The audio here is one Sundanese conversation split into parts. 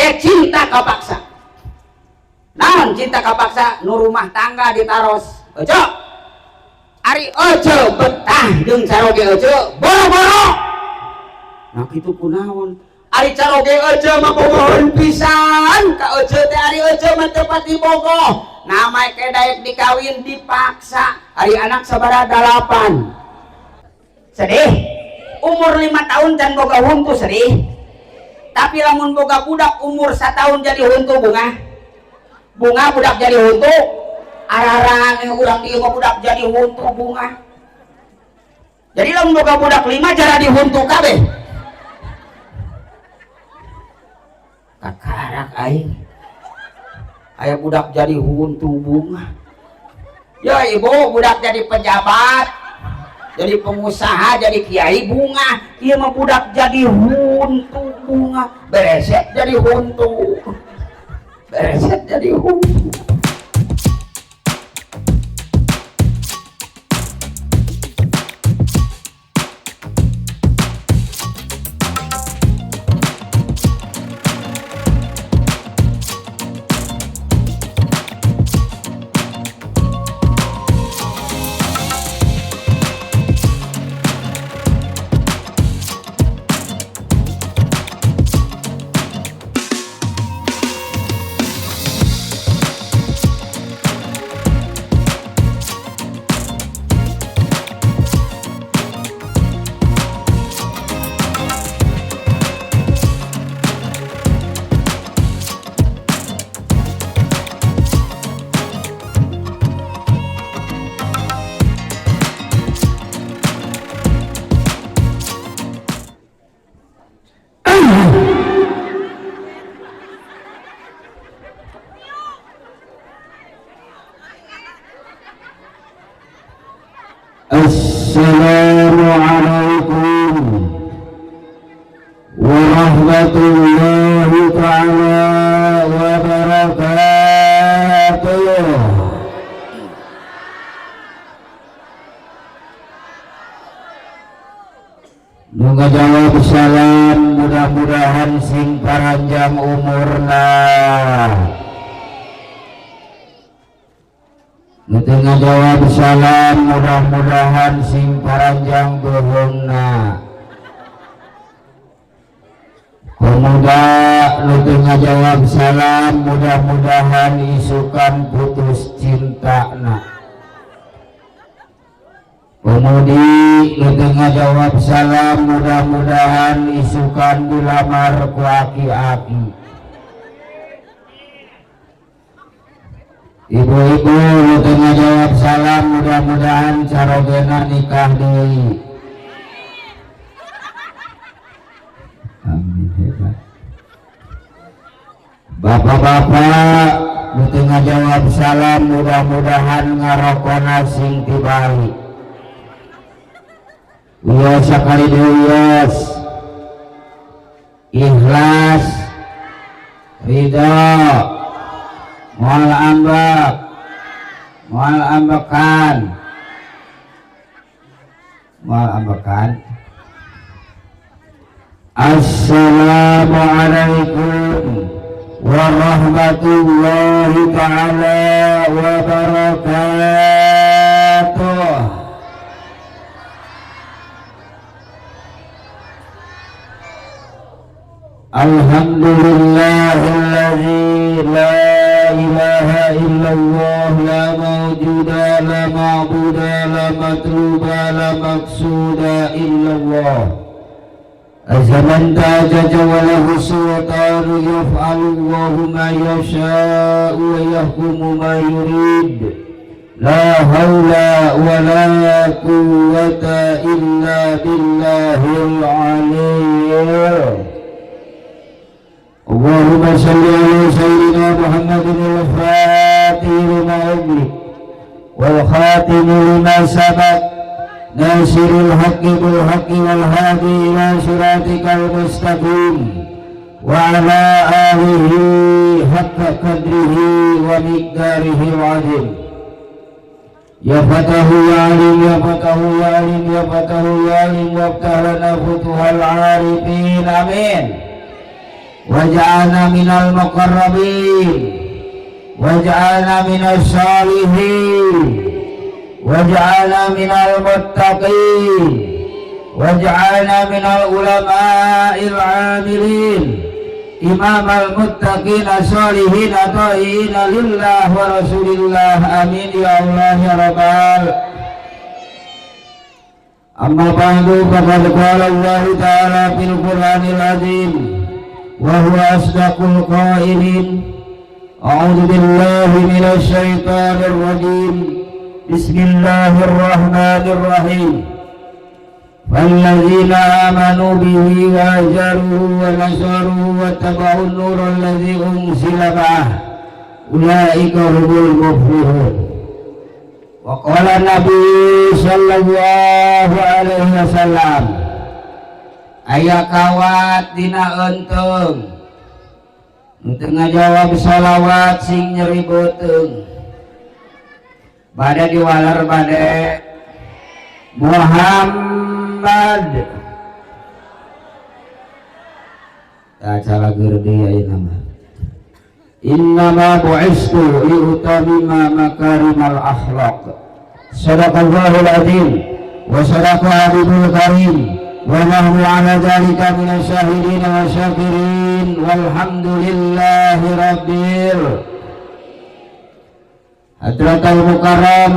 Aya cinta kapaksa. Naon cinta kapaksa? Nu rumah tangga ditaros. Ece. Ari ece betah jeung caroge ece boro-boro. Nah kitu kunaon? Ari caroge ece mah bogoheun pisan ka ece teh ari ece mah teu pati bogoh. Nah make daek dikawin dipaksa. Ari anak sabaraha 8. Sedih. Umur 5 tahun can boga huntu sedih. Tapi lamun boga budak umur 1 tahun jadi huntu bunga. Bunga budak jadi huntu. Ararang urang dieu mah budak jadi huntu bunga. Jadi lamun boga budak 5 jara dihuntu kabeh. Kakarak aing. Aya budak jadi huntu bunga. Ya ibu budak jadi pejabat, jadi pengusaha, jadi kiai bunga. Ieu mah budak jadi huntu bunga. Bereset jadi huntu. Bereset jadi huntu. Assalamualaikum warahmatullahi ta'ala wabarakatuh. Nunggu jawab salam, mudah-mudahan sing paranjang umurna. Nunggu jawab salam, mudah-mudahan sing paranjang bohongna. Pemuda nunggu jawab salam, mudah-mudahan isukan putus cintana. Pemudi nunggu jawab salam, mudah-mudahan isukan dilamar ku aki-aki. Ibu-ibu nunggu jawab salam, mudah-mudahan carogena nikah deui. Amin, hebat. Bapak-bapak nunggu jawab salam, mudah-mudahan ngarokona sing tibali. Wios sakali deui wios. Ikhlas, ridho, moal ambek, moal ambekan, moal ambekan. Assalamualaikum warahmatullahi ta'ala wabarakatuh. Alhamdulillahilladzi la ilaha illallah la mawjuda la ma'buda la matluba la maqsuda illallah. Azaman tajaja wa lahu sultanu yaf'alu Allahu ma yasha'u wa yahkumu ma yurid. La hawla wa la quwwata illa billahil aliyyil. Allahumma salli ala sayyidina Muhammadin al-Fatih lima ughliq wal khatim lima sabaq nasiril haqqi bil haqqi wal hadi ila siratikal mustaqim wa ala alihi haqqa qadrihi wa miqdarihi al-azim. Ya Fatahu ya Alim, ya Fatahu ya Alim, ya Fatahu ya Alim, waftah lana futuhal arifin. Amin. Waj'alna minal muqarrabin waj'alna minas salihin waj'alna minal muttaqin waj'alna minal ulama'il 'amilin imamal muttaqin sholihin ata'ina lillah wa rasulillah amin ya Allah ya rabbal. Amma ba'du faqad qala Allah ta'ala fil Qur'anil azim wa huwa asdaqul qailin. A'udzu billahi minasy syaithanir rajim. Bismillahirrahmanirrahim. Falladzina amanu bihi wa ajaruhu wa nasaruhu wa taba'un nural ladzi unzila ma'ah ulaika humul muflihun. Wa qala Nabi sallallahu alaihi wasallam, aya kawat dina eunteung nu teu ngajawab shalawat sing nyeri beuteung bade diwaler bade Muhammad. Tah calageur deui ayeuna mah. Innama bu'istu liutamima makarimal akhlaq. Sadaqallahul azim wa sadaqa habibul karim wa nahnu ala dzalika minasyahidin wa syakirin walhamdulillahi rabbil. Hadratal Mukarram,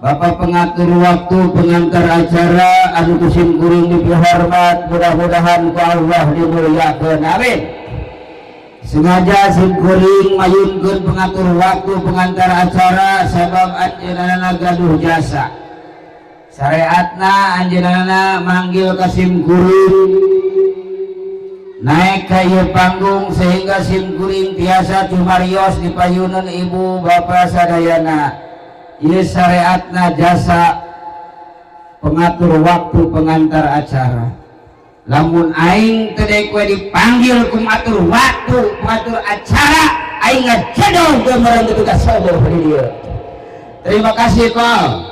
Bapak pengatur waktu pengantar acara anu kusim kuring dipihormat, mudah-mudahan ku Allah dimuliakeun, amin. Sengaja sim kuring mayunkeun pengatur waktu pengantar acara sabab anjeunna gaduh jasa. Syariatna anjeunna manggil ka sim kuring naik ka ieu panggung sehingga sim kuring tiasa cumarios di payunan ibu bapak sadayana. Ieu syariatna jasa pengatur waktu pengantar acara. Lamun aing teu deuk we dipanggil ku atur waktu pengatur acara, aing ngajedog meureun tugas sobo di dieu. Terima kasih kol.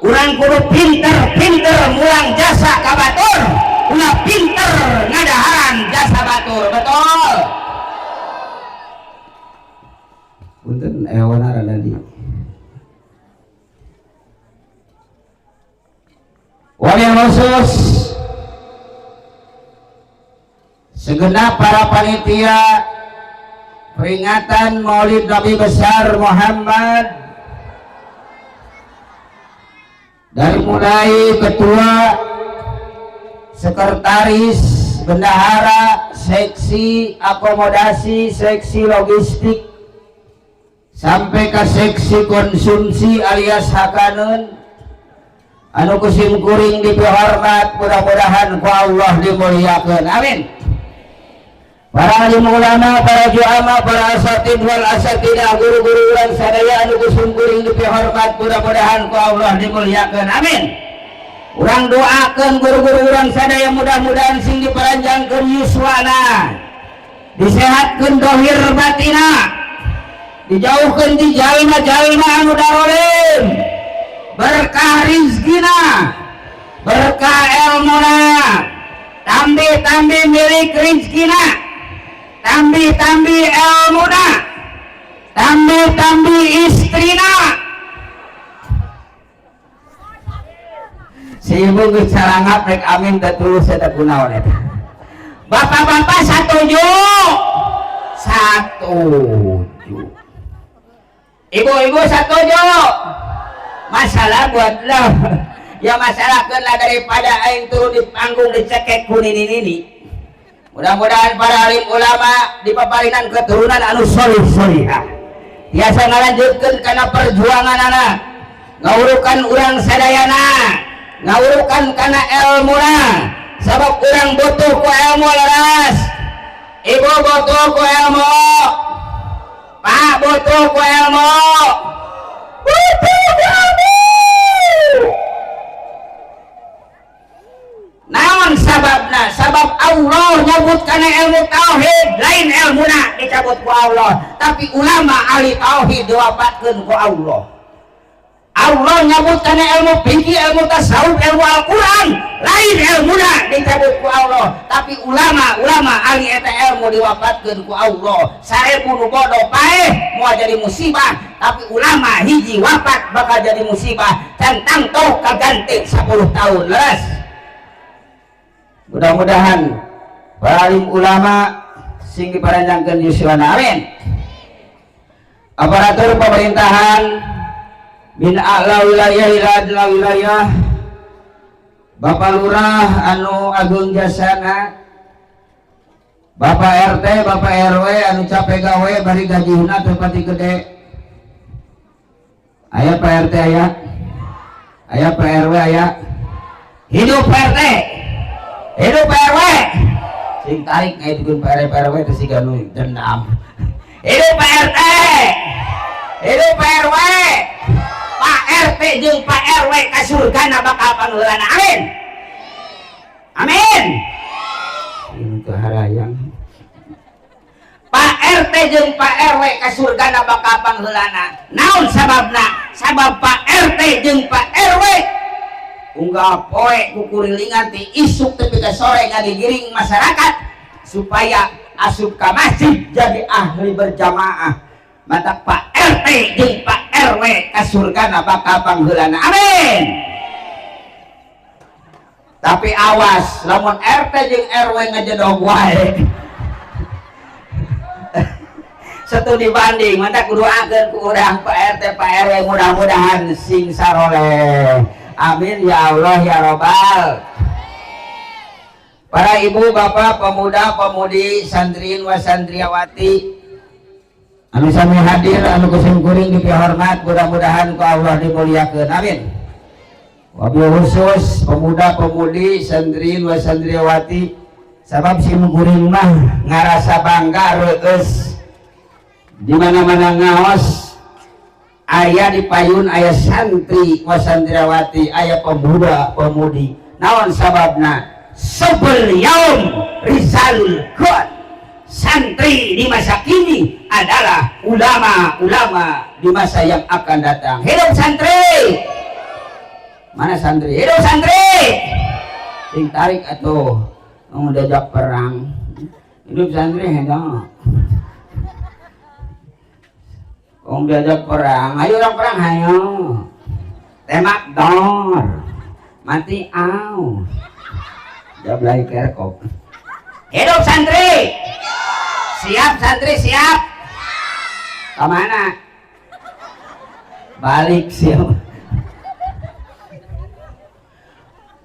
Urang kudu pinter-pinter mulang jasa ka batur, ulah pinter ngadaharan jasa batur, betul. Punten ewana rada di. Wabil khusus segenap para panitia peringatan Maulid Nabi Besar Muhammad, dari mulai ketua, sekretaris, bendahara, seksi akomodasi, seksi logistik, sampai ke seksi konsumsi alias hakaneun, anu kusim kuring dipihormat, mudah-mudahan ku Allah dimuliakeun, amin. Para alim ulama, para juama, para asatid wal asatidah, guru-guru urang sadaya anu kusim kuring dipihormat, mudah-mudahan ku Allah dimuliakeun, amin. Urang doakeun guru-guru urang sadaya mudah-mudahan sing diparanjangkeun yuswana, disehatkeun dohir batina, dijauhkeun ti jalma-jalma anu darolim, berkah rizkina, berkah elmuna, tambi-tambi milik rizkina, tambi-tambi elmuna, tambi-tambi istrina. Si ibu geus carangap rek amin teh tulus eta kunaon eta. Bapak-bapak satuju? Satuju. Ibu-ibu satuju? Masalah buat lo. Ya masalah lah daripada aing turun di panggung dicekek ku nini-nini. Mudah-mudahan para alim ulama di paparinan keturunan anu solih solihah biasa ngalanjutkeun kana perjuangan anak, ngawurukan urang sadayana, ngawurukan kana elmuna, sabab urang butuh ku elmu leres. Ibu butuh ku elmu, Pak butuh ku elmu, butuh ku elmu. Naon sababna? Sabab Allah nyebut kana ilmu tauhid, lain elmuna dicabut ku Allah, tapi ulama ahli tauhid diwafatkeun ku Allah. Allah nyabut kana ilmu fikih, ilmu tasawuf, ilmu Al-Quran, lain ilmuna dicabut ku Allah, tapi ulama-ulama ahli eta ilmu diwafatkeun ku Allah. 1000 nu bodoh paeh moal jadi musibah, tapi ulama hiji wafat bakal jadi musibah. Can tangto kaganti 10 tahun leres. Mudah-mudahan para alim ulama sing diparanjangkeun yuswana, amin. Aparatur pemerintahan min a'la wilayah ila adna wilayah, Bapak Lurah anu agung jasana, Bapak RT, Bapak RW anu capek gawe bari gajihna teu pati gede. Aya Pak RT aya, aya Pak RW aya. Hidup Pak RT, hidup Pak RW. Sing tarik ngaitukeun Pak RT, Pak RW teh siga nu dendam. Hidup Pak RT, hidup Pak RW. Pak RT jeung Pak RW ka surgana bakal pangheulana, amin amin. Ini teu harayang. Pak RT jeung Pak RW ka surgana bakal pangheulana. Naon sababna? Sabab Pak RT jeung Pak RW unggal poe kukurilingan ti isuk tepi ka sore ngagigiring masyarakat supaya asup ka masjid jadi ahli berjamaah. Mata Pak RT jeung Pak RW ka surgana bakal pangheulana, amin. Tapi awas lamun RT jeung RW ngejedog wae studi banding, mata kudu doakeun ku urang Pak RT Pak RW mudah-mudahan sing saroleh, amin ya Allah ya robbal. Para ibu bapak, pemuda pemudi, santriin wa santriawati anu sami hadir anu kusim kuring dipihormat, mudah-mudahan ku Allah dimuliakeun, amin. Wabil khusus pemuda pemudi, santriin wa santriawati, sabab sim kuring mah ngarasa bangga reueus di mana-mana ngaos aya di payun aya santri wa santriawati, aya pemuda pemudi. Naon sababna? Sebel yaum rizalul qad. Santri di masa kini adalah ulama-ulama di masa yang akan datang. Hidup santri. Mana santri? Hidup santri. Sing tarik atuh mau diajak perang. Hidup santri hidup. Om diajak perang, ayo orang perang ayo. Tembak dor. Mati au. Jablay kerkop. Hidup santri. Siap santri siap. Kemana? Balik siap.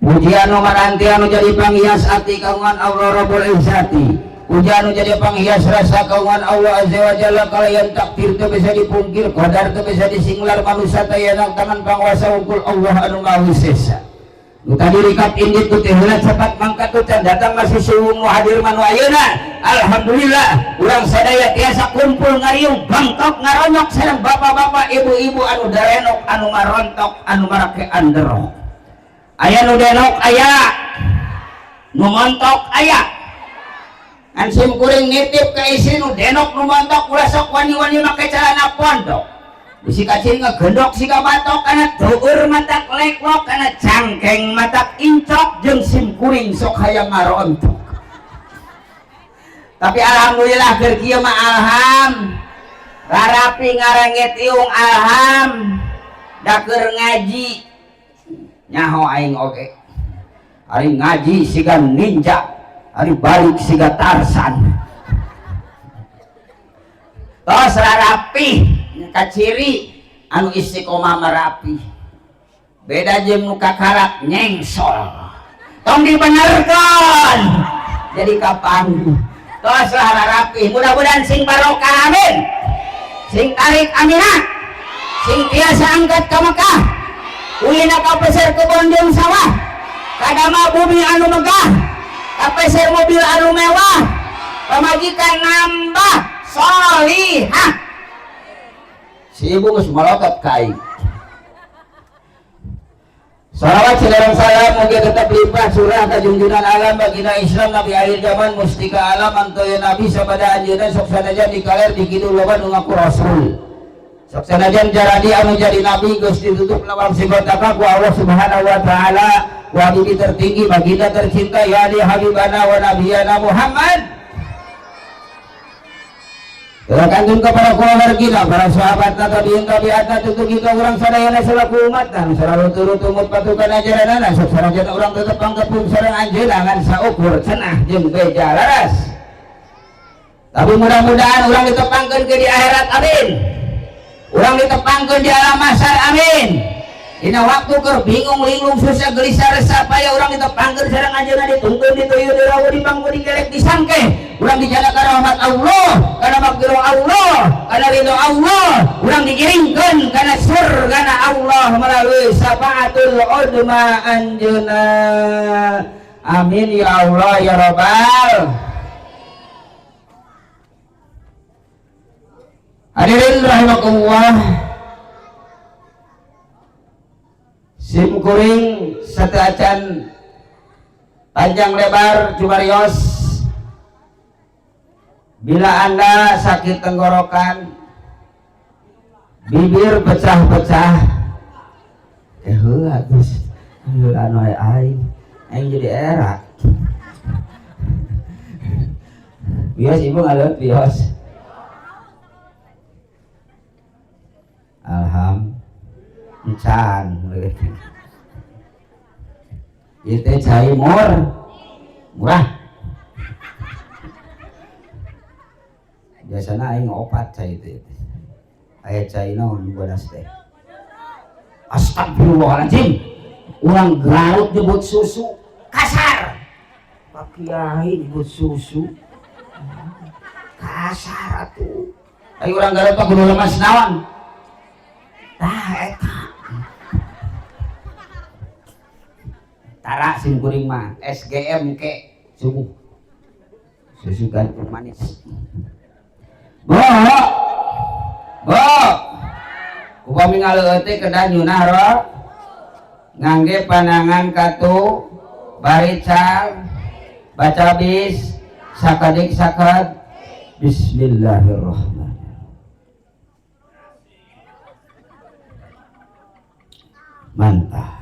Pujian nu maranti anu jadi panghias ati kagungan Allah Rabbul Izzati. Pujian anu jadi panghias rasa kagungan Allah Azza wa Jalla, kalayan takdir teu bisa dipungkir, qadar teu bisa disinglar, manusia teh tangan panguasa unggul Allah anu Maha Esa. Nu tadi rikap indit tu teh heula cepat mangkat tu can datang masih suwung nu hadir manu ayeuna. Alhamdulillah urang sadaya tiasa kumpul ngariung bangkok ngaronyok sareng bapak-bapak ibu-ibu anu darenok anu marontok anu marake anderok. Aya nu denok aya, nu montok aya. Ngan sim kuring nitip ka istri nu denok nu montok ulah sok wani-wani make celana pondok. Bisi kacir ngegendok siga batok kana duur matak leklok kana cangkeng matak incok jeung sim kuring sok hayang ngarontok. Tapi alhamdulillah keur kieu mah alham. Rarapi ngarengit iung alham. Da keur ngaji nyaho aing oge. Ari ngaji siga ninja, ari balik siga Tarsan. Tos rarapi kaciri anu istiqomah merapi. Beda jeung nu kakarak nyengsol. Tong dibenerkeun. Jadi kapan? Tos lah rarapi, mudah-mudahan sing barokah, amin. Sing tarik aminah. Sing tiasa angkat ka Mekah. Ulina ka peser kebon jeung sawah. Kadama bumi anu megah. Ka peser mobil anu mewah. Pamajikan nambah solihah. Si ibu geus melotot ka aing. Salawat salam salam mugi tetap limpah surah ka junjungan alam baginda Islam Nabi akhir zaman mustika alam antoya Nabi sabada anjeunna sok sanajan di kaler di kidul loba nu ngaku rasul. Sok sanajan jaradi anu jadi nabi geus ditutup lawang sifat ku Allah Subhanahu wa taala, wa bibi tertinggi baginda tercinta ya di habibana wa nabiyana Muhammad. Kantun kepada keluarga kita, para sahabat tabi'in tabi'at tutur kita urang sadayana selaku umat dan selalu turut tumut patukan ajaranana sok sanajan urang tetep pangkepung sareng anjeunna ngan saukur cenah jeung beja laras. Tapi mudah-mudahan urang ditepangkeun ke di akhirat, amin. Urang ditepangkeun di alam mahsyar, amin. Dina waktu keur bingung linglung susah gelisah resah paya urang ditepangkeun sareng anjeunna dituntun dituyur dirawuh dipangku digelek disangkeh urang dijana ka rahmat Allah kana magfirah Allah kana ridho Allah urang digiringkeun kana surgana Allah melalui syafaatul udma anjeunna, amin ya Allah ya rabbal. Hadirin rahimakumullah, sim kuring sateuacan panjang lebar cumarios. Bila Anda sakit tenggorokan, bibir pecah-pecah, heula geus heula anu aing aing jadi era. Bios ibu ngaleut bios. Alhamdulillah encan ieu teh cai murah. Biasana aing opat cai teh. Aya cai naon bodas teh. Astagfirullahaladzim. Urang Garut nyebut susu kasar. Pak Kiai nyebut susu kasar atuh. Ayo urang Garut mah kudu lemas naon. Tah eta. Tara sim kuring mah SGM ke subuh. Susu gandum manis. Bo. Bo. Upami ngaleueut teh kedah nyunah ro. Ngangge panangan katu barical baca bis sakadik sakad bismillahirrahmanirrahim. Mantap.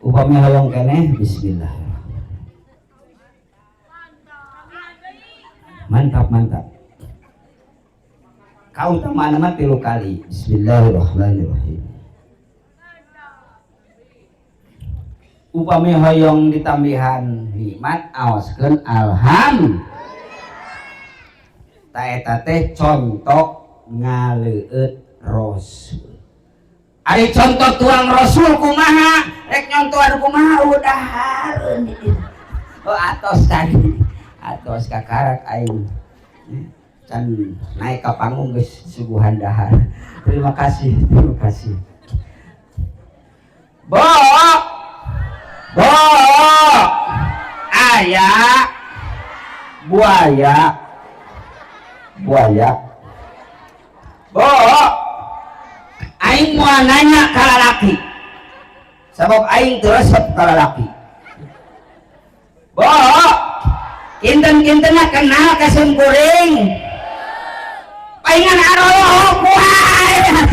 Upami hoyong keneh bismillahirrahmanirrahim. Mantap mantap. Kautamaan mah 3 kali. Bismillahirrahmanirrahim. Upami hoyong ditambihan nikmat aoskeun alham. Ta eta teh contoh ngaleueut rasul. Ari contoh tuang rasul kumaha? Rek nyontohan kumaha udah hareun. Oh atos tadi. Atos kakarak aing. Can naik ka panggung geus suguhan dahar. Terima kasih, terima kasih. Bo. Bo. Aya buaya. Buaya. Bo. Aing mau nanya ka lalaki. Sabab aing teu resep ka lalaki. Bo. Kinten-kintenna kenal ka sim kuring. Paingan aroloh kuai.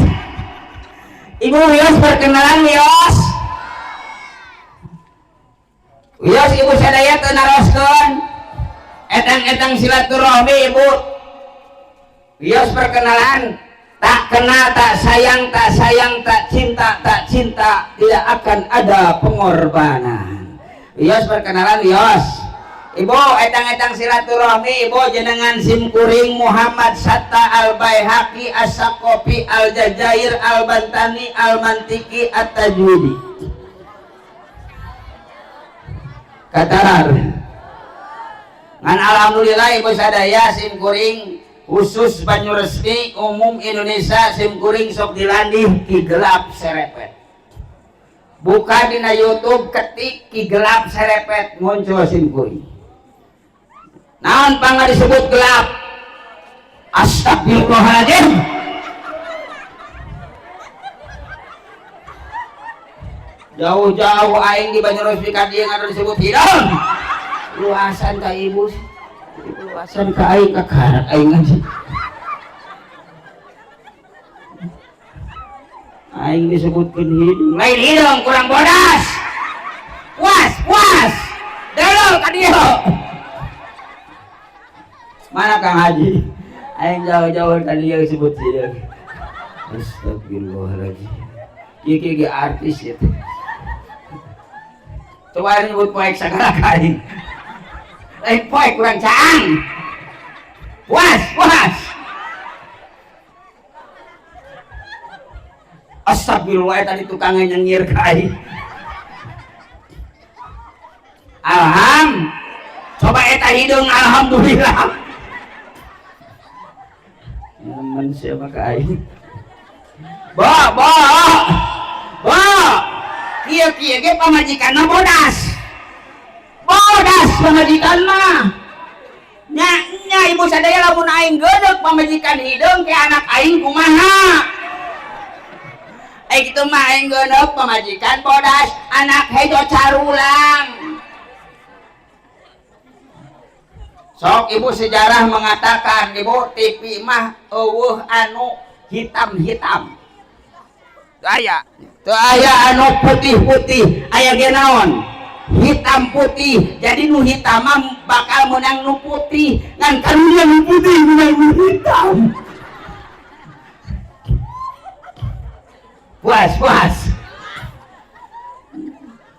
Ibu wios perkenalan wios. Wios ibu sadaya teu naroskeun. Etang-etang silaturahmi ibu. Wios perkenalan. Tak kenal tak sayang, tak sayang tak cinta, tak cinta tidak akan ada pengorbanan. Wios perkenalan wios. Ibu etang-etang silaturahmi ibu jenengan sim kuring Muhammad Satta Al-Baihaqi As-Saqafi Al-Jazair Al-Bantani Al-Mantiki At-Tajwidi. Katarar. Ngan alhamdulillah ibu sadaya sim kuring khusus Banyuresmi umum Indonesia sim kuring sok dilandih ki gelap serepet. Buka dina YouTube ketik ki gelap serepet muncul sim kuring. Naon pangga disebut gelap? Astagfirullahaladzim. Jauh-jauh aing di Banyuresmi ka dieu ngaran disebut hidung. Luasan ka ibu. Luasan ka aing ka karak aing anjing. Aing disebutkeun hideung. Lain hideung kurang bodas. Puas, puas. Deuleu ka dieu. Mana Kang Haji? Aing jauh-jauh ka dieu sebut hideung. Astagfirullahaladzim. Kieu kieu ge artis ieu teh. Coba nyebut poek sagala kali. Lain poek kurang caang. Puas, puas. Astagfirullah tadi tukang nyengir ka aing. Alham. Coba eta hideung alhamdulillah. Nemen siapa ka aing. Bo, bo. Bo. Kieu-kieu ge pamajikanna bodas. Bodas pamajikan mah. Nya nya ibu sadaya lamun aing geudeg pamajikan hideung ke anak aing kumaha? Aing kitu mah aing geudeg pamajikan bodas, anak hejo carulang. Sok ibu sejarah mengatakan ibu TV mah eueuh anu hitam-hitam. Teu aya. Teu aya anu putih-putih, aya ge naon? Hitam putih. Jadi nu hitam mah bakal menang nu putih, ngan karunya nu putih menang nu hitam. Puas, puas.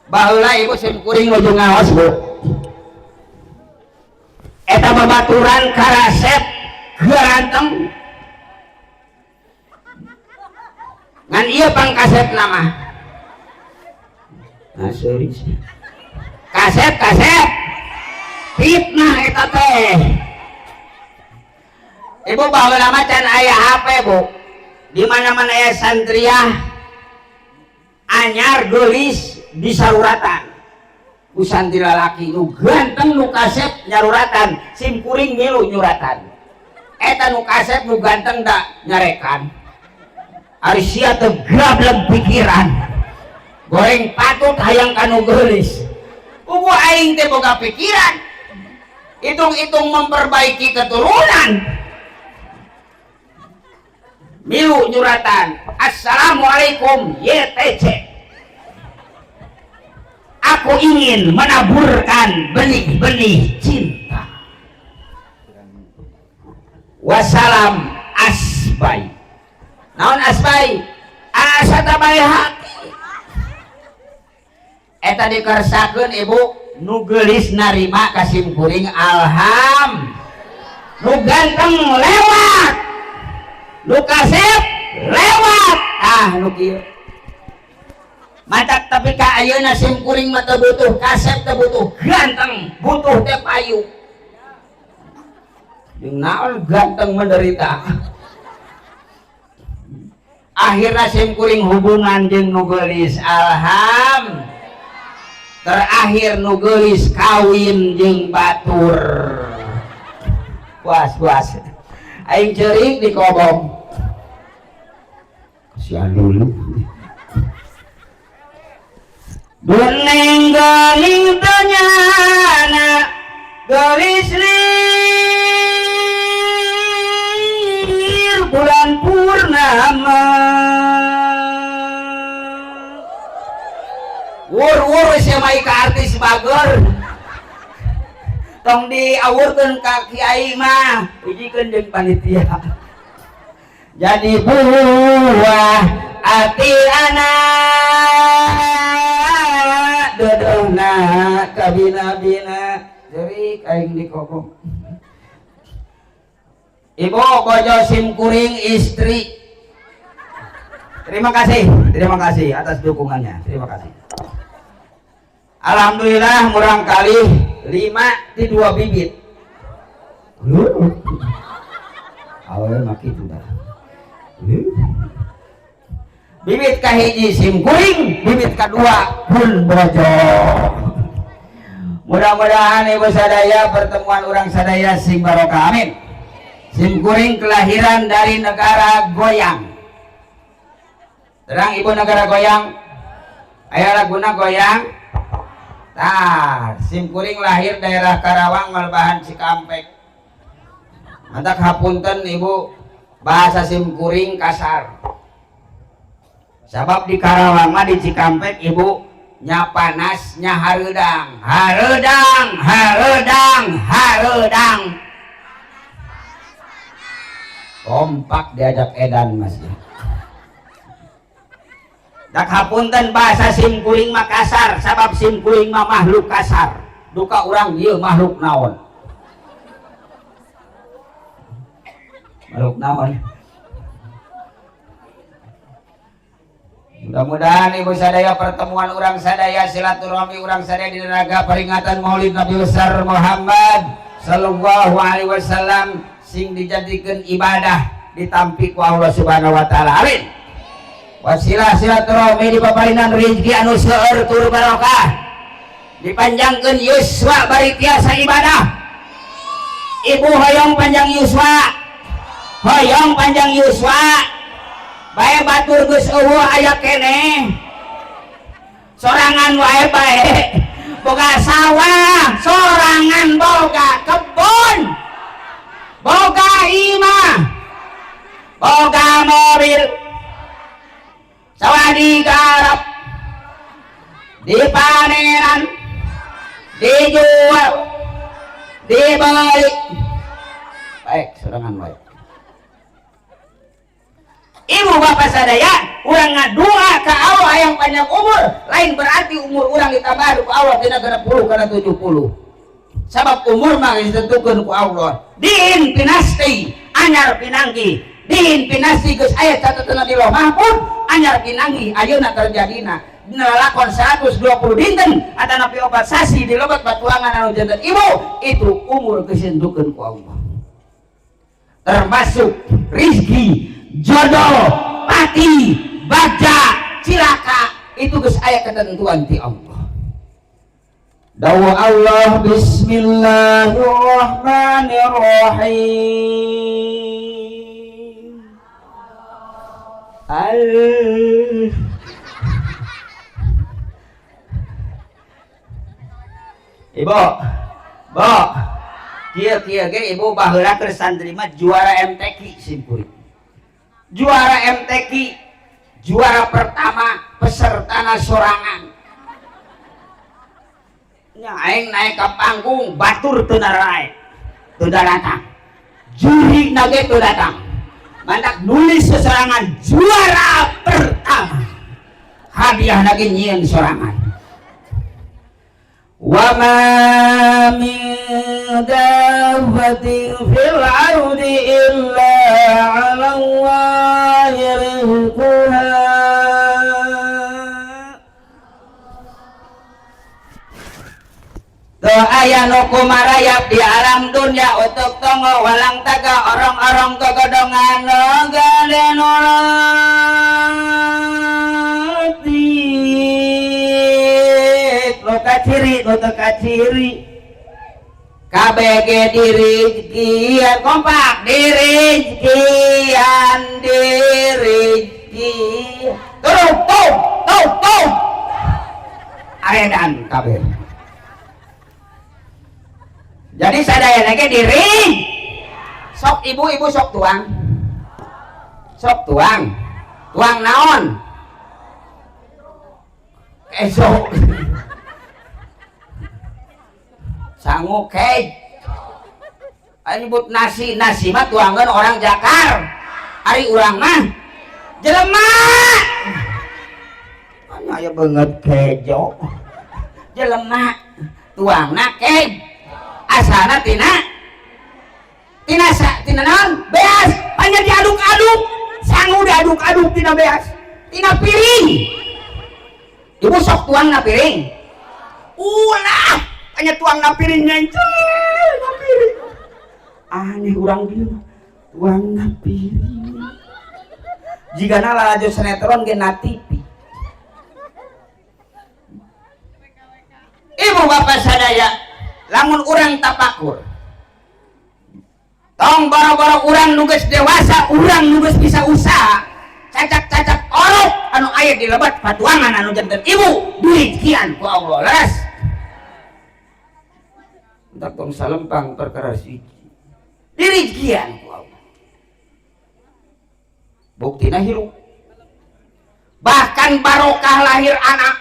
Baheula ibu sim kuring nuju ngaos, Bu. Eta babaturan karasep garanteng. Ngan ieu pangkasep nama. Nah, sorry. Kasep, kasep. Fitnah eta teh. Ibu baheula mah can aya HP, Bu. Di mana-mana aya santriah anyar geulis disaruratan. Ku santri lalaki nu ganteng nu kasep nyaruratan, sim kuring milu nyuratan. Eta nu kasep nu ganteng da nyarekan. Ari sia teu gablek pikiran. Goreng patut hayang ka nu geulis. Puguh aing teh boga pikiran. Hitung-hitung memperbaiki keturunan. Milu nyuratan. Assalamualaikum YTC. Aku ingin menaburkan benih-benih cinta. Wassalam asbai. Naon asbai? Asa tabai hati. Eta dikersakeun ibu nu geulis narima ka sim kuring alham. Nu ganteng lewat. Nu kasep lewat. Ah nu kieu. Matak tapi ka ayeuna sim kuring mah teu butuh kasep, teu butuh ganteng, butuh teh payu. Jeung naon ganteng menderita. Akhirna sim kuring hubungan jeung nu geulis alham. Terakhir nu geulis kawin jeung batur. Puas, puas. Aing ceurik di kobong. Kasihan dulu. Buneng geling tanyana gelis lir bulan purnama. Wur-wur sia mah ka artis bager. Tong diawurkeun ka kiai mah, hijikeun jeung panitia. Jadi buah ati anak dodona kabina-bina jerik aing dikokok. Ibu bojo sim kuring istri. Terima kasih atas dukungannya. Terima kasih. Alhamdulillah murang kali 5 di 2 bibit. Awalnya maki itu dah. Bibit kahiji sim kuring, bibit kedua pun bojo. Mudah-mudahan ibu sadaya pertemuan orang sadaya sing barokah, amin. Sim kuring kelahiran dari negara goyang. Terang ibu negara goyang. Aya laguna goyang. Tah, sim kuring lahir daerah Karawang Malbahan Cikampek. Mantak hapunten ibu, bahasa sim kuring kasar. Sabab di Karawang mah di Cikampek ibu nya panas nya hareudang. Hareudang, hareudang, hareudang. Kompak diajak edan mas. Dak hapunten bahasa sim kuring mah kasar, sabab sim kuring mah makhluk kasar. Duka urang ieu makhluk naon? Makhluk naon? Mudah-mudahan ibu sadaya pertemuan urang sadaya silaturahmi urang sadaya di raga peringatan Maulid Nabi besar Muhammad sallallahu alaihi wasallam sing dijadikan ibadah ditampi ku Allah Subhanahu wa taala. Amin. Wasilah silaturahmi di paparinan rezeki anu seueur tur barokah. Dipanjangkeun yuswa bari tiasa ibadah. Ibu hoyong panjang yuswa. Hoyong panjang yuswa. Bae batur geus eueuh aya keneh. Sorangan wae bae. Boga sawah, sorangan boga kebun. Boga imah. Boga mobil. Sawah digarap, dipanenan, dijual, dibeli. Baik, sorangan baik. Ibu bapak sadaya, urang ngadua ka Allah yang panjang umur, lain berarti umur urang ditambah ku Allah tina 60 kana 70. Sabab umur mah geus ditentukeun ku Allah. Diin pinasti anyar pinanggi. Diin pinasti geus aya catetanna di Lauh Mahfuz, anyar pinanggi ayeuna terjadina. Dina lalakon 120 dinten atanapi 4 sasi di lebet batuangan anu janten ibu, itu umur geus ditentukeun ku Allah. Termasuk rizki, jodoh, pati, baja, cilaka itu geus aya ketentuan ti Allah. Dawa Allah bismillahirrahmanirrahim. Al Ibu, Bo, kieu-kieu ge ibu baheula keur santri mah juara MTQ simkuring. Juara MTQ, juara pertama pesertana sorangan. Nya aing naik ke panggung batur teu narae. Teu datang. Juri na ge teu datang. Mantak nulis sesorangan juara pertama. Hadiah lagi nyieun sorangan. Wa ma min dabbatin fil ardi illa 'ala Allahi rizquha. Teu aya nu kumarayap di alam dunya untuk tongo walang taga orang-orang kegodongan gade nolatik nu kaciri nu teu kaciri KBG dirizkian kompak dirizkian dirizkian turun tuh tuh tuh aredan kabeh. Jadi sadayana ge diri sok ibu-ibu sok tuang tuang naon esok sangu kej nyebut nasi nasi mah tuangan orang Jakar ari urang mah jelema aya banget kejo jelema tuangna kej asana tina tina tina naon beas banyak diaduk-aduk sangu diaduk-aduk tina beas tina piring ibu sok tuang na piring ulah hanya tuang na piring nyencel na piring aneh urang dieu tuang na piring jigana lalajo sinetron ge na TV. Ibu bapak sadaya lamun urang tapakur tong boro-boro urang nu geus dewasa urang nu geus bisa usaha cacak-cacak orok anu aya di lebet patuangan anu janten ibu dirizkian ku Allah leres entar tong salempang perkara siji dirizkian ku Allah buktina hirup Bahkan barokah lahir anak.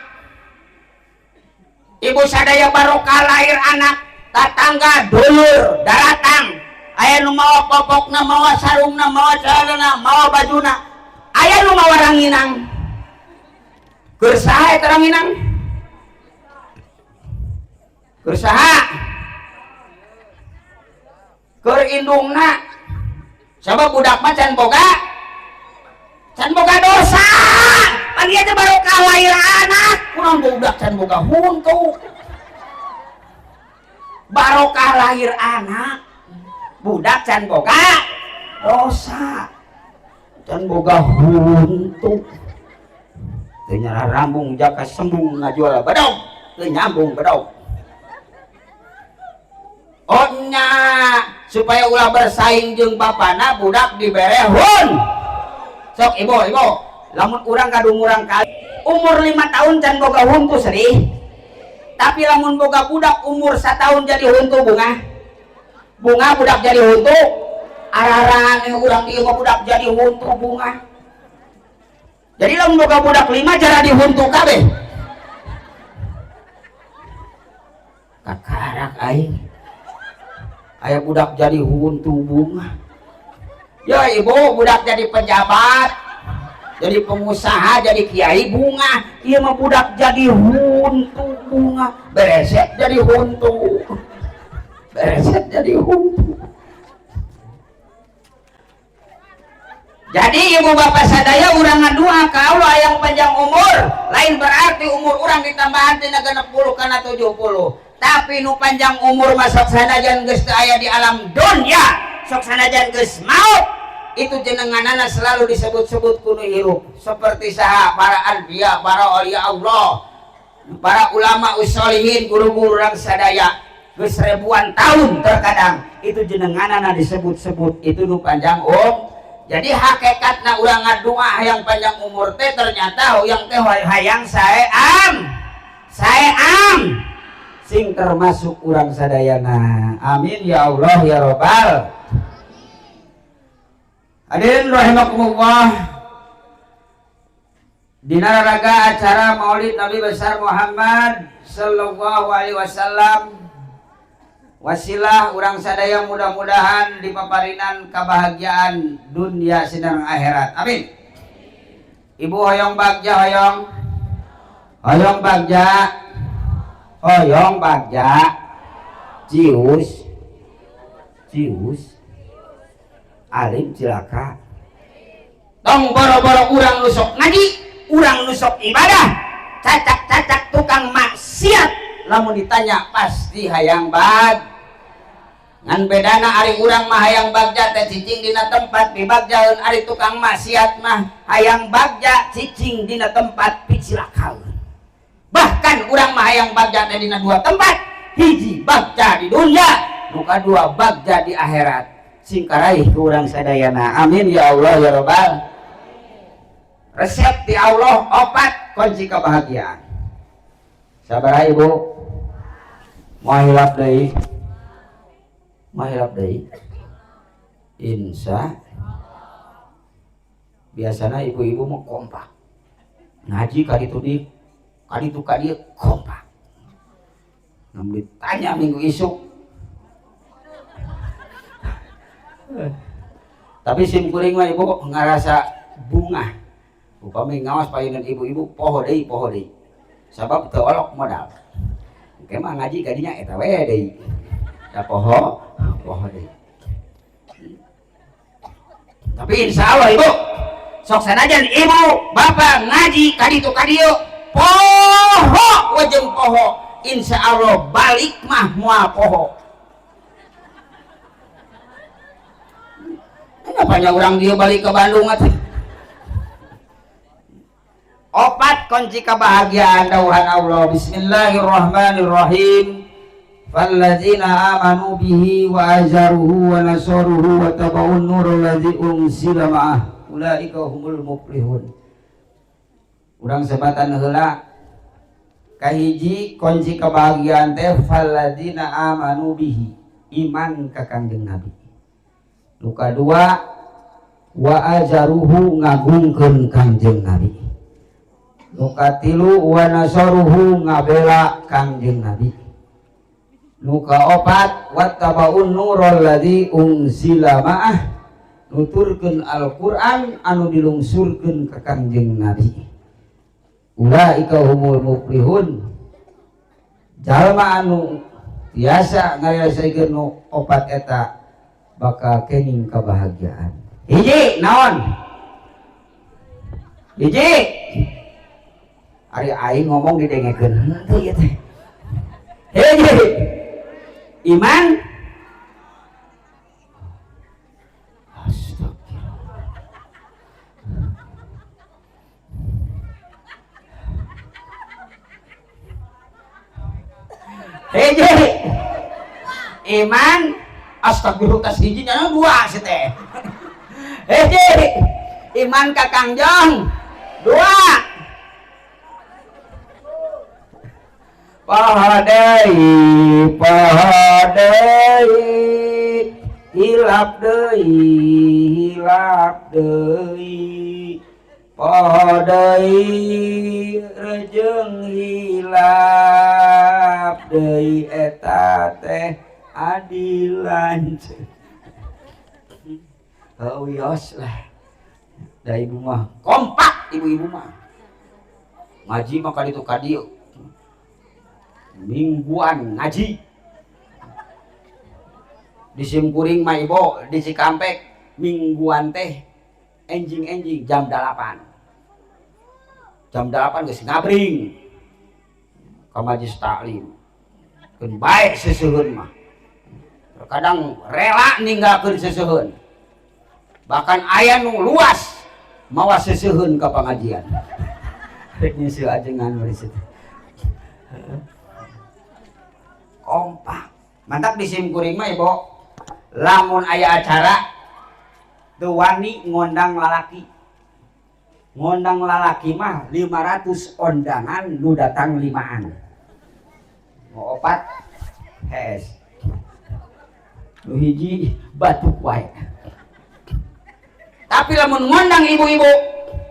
Ibu sadaya barokah lahir anak, tatangga dulur daratang, aya nu mawa popokna, mawa sarungna, mawa celanana, mawa bajuna, aya nu mawa ranginang. Keur saha eta ranginang? Keur saha? Keur indungna. Sabab budak mah can boga dosa. Pan ieu teh barokah lahir anak, kunaon budak can boga huntu. Barokah lahir anak, budak can boga dosa, can boga huntu. Teu nyarah rambung jaka sembung ngajual bedog, teu nyambung bedog. Oh nya, supaya ulah bersaing jeung bapana budak dibere hun. Sok ibu, lamun urang kadung urang kali umur 5 tahun can boga huntu sedih. Tapi lamun boga budak umur 1 tahun jadi huntu bunga. Bunga budak jadi huntu. Ararane urang ieu mah budak jadi huntu bunga. Jadi lamun boga budak 5 jara dihuntu kabeh. Kakarak aing. Aya budak jadi huntu bunga. Ya ibu, budak jadi pejabat, jadi pengusaha, jadi kiai bunga. Ieu mah budak jadi huntu bunga. Beresek jadi huntu. Beresek jadi huntu. Jadi ibu bapak sadaya urang ngadua ka Allah yang panjang umur, lain berarti umur urang ditambahan tina 60 kana 70. Tapi nu panjang umur mah sok sanajan geus teu aya di alam dunya, sok sanajan geus maut, itu jenenganana selalu disebut-sebut kudu hirup. Seperti saha para anbiya, para aulia Allah, para ulama usolihin, guru-guru urang sadaya geus ribuan tahun terkadang itu jenenganana disebut-sebut itu nu panjang umur. Jadi hakikatna urang ngadua hayang panjang umur teh ternyata hayang teh hayang sae am. Sae am sing termasuk urang sadayana. Amin ya Allah ya Rabbal. Hadirin rahimakumullah. Dina raraga acara Maulid Nabi besar Muhammad sallallahu alaihi wasallam, wasilah urang sadaya mudah-mudahan dipaparinan kebahagiaan dunia sinareng akhirat. Amin. Ibu hoyong bagja hoyong. Hoyong bagja. Hoyong bagja. Cius. Cius. Alim cilaka. Tong boro-boro urang nu sok ngaji, urang nu sok ibadah, cacak-cacak tukang maksiat lamun ditanya pasti hayang bag. Ngan bedana ari urang mah hayang bagja teh cicing dina tempat dibagjaeun, ari tukang maksiat mah hayang bagja cicing dina tempat picilakaeun. Bahkan urang mah hayang bagja teh dina dua tempat, hiji bagja di dunia, nu kadua bagja di akhirat. Sing karaih ku urang sadayana. Amin ya Allah ya Rabbal. Resep di Allah opat kunci kebahagiaan. Sabar ibu. Moal hilap deui. Moal hilap deui. Insya biasana ibu-ibu mau kompak. Ngaji kaditu di kaditu ka dieu kompak. Namun ditanya minggu isuk. Tapi sim kuring mah ibu ngarasa bunga. Upami ngawas payunan ibu-ibu poho deui poho deui. Sabab teu olok modal. Engke mah ngaji kadinya eta we deui. Da poho poho deui. Tapi insya Allah ibu, sok sanajan ibu bapak ngaji kaditu kadieu poho wajeng poho, insya Allah balik mah moal poho. Kenapa orang dia balik ke Bandung atuh? Opat kunci kebahagiaan dauhan Allah. Bismillahirrahmanirrahim. Falladzina amanu bihi wa azaruhu wa nasaruhu wa tabaun nurul ladzi unzila ma'ah ulaika humul muflihun. Urang sebatan heula kahiji kunci kebahagiaan teh falladzina amanu bihi, iman ka Kangjeng Nabi. Nu kadua wa azaruhu ngagungkeun Kangjeng Nabi. Nu katilu wa nasaruhu ngabela Kangjeng Nabi. Nu kaopat wattaba'un nural ladzi unzila ma'ah nuturkeun Al-Qur'an anu dilungsurkeun ka Kangjeng Nabi. Ulaika humul muflihun. Jalma anu tiasa ngarasaikeun nu opat eta bakal kenging kebahagiaan. Hiji naon? Hiji. Ari aing ngomong didengekeun henteu ieu teh. Hiji. Iman. Astagfirullah. Hiji. Iman astagfirullah tas hiji nya dua si teh. Hiji. Iman ka Kangjeng dua. Poho deui, poho deui, hilap deui, poho deui, rejeng hilap deui eta teh adilan. Oh wios lah. Da ibu mah kompak ibu-ibu mah. Ngaji mah kaditu ka dieu. Mingguan ngaji. Di Simkuring mah ibu, di Cikampek mingguan teh enjing-enjing jam 8. Jam 8 geus ngabring ka majlis taklim. Keun bae seseuheun mah. Terkadang rela ninggalkeun seseuheun. Bahkan aya nu luas mawa seseuheun ka pangajian. Rek nyeuseul ajengan we situ. Kompak. Mantap di Simkuring mah ibu. Lamun aya acara teu wani ngondang lalaki. Ngondang lalaki mah 500 ondangan nu datang 5an. Nu opat hes. Nu hiji batuk wae. Tapi lamun ngondang ibu-ibu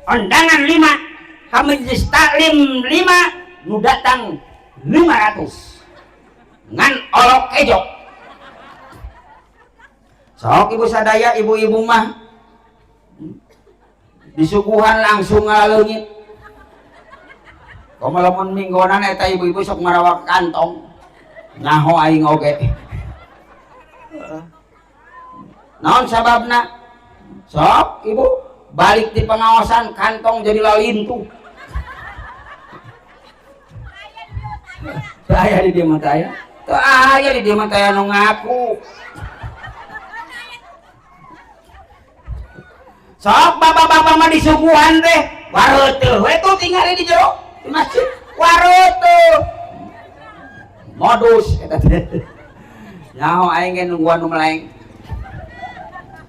ondangan 5, ka majelis taklim 5, nu datang 500. Ngan olok ejok. Sok ibu sadaya ibu-ibu mah disuguhan langsung ngaleungit. Komo lamun minggonan eta ibu-ibu sok marawak kantong. Nyaho aing oge. Naon sababna? Sok ibu balik di pengawasan kantong jadi lalintuh. Saya di dieu mah teh aya. Teu aya di dieu mah teh anu ngaku. Sok bapak-bapak mah disuguhan teh wareuteuh we tuh tingali di jero di masjid wareuteuh. Modus eta teh. Nyaho aing ge nungguan nu meleng.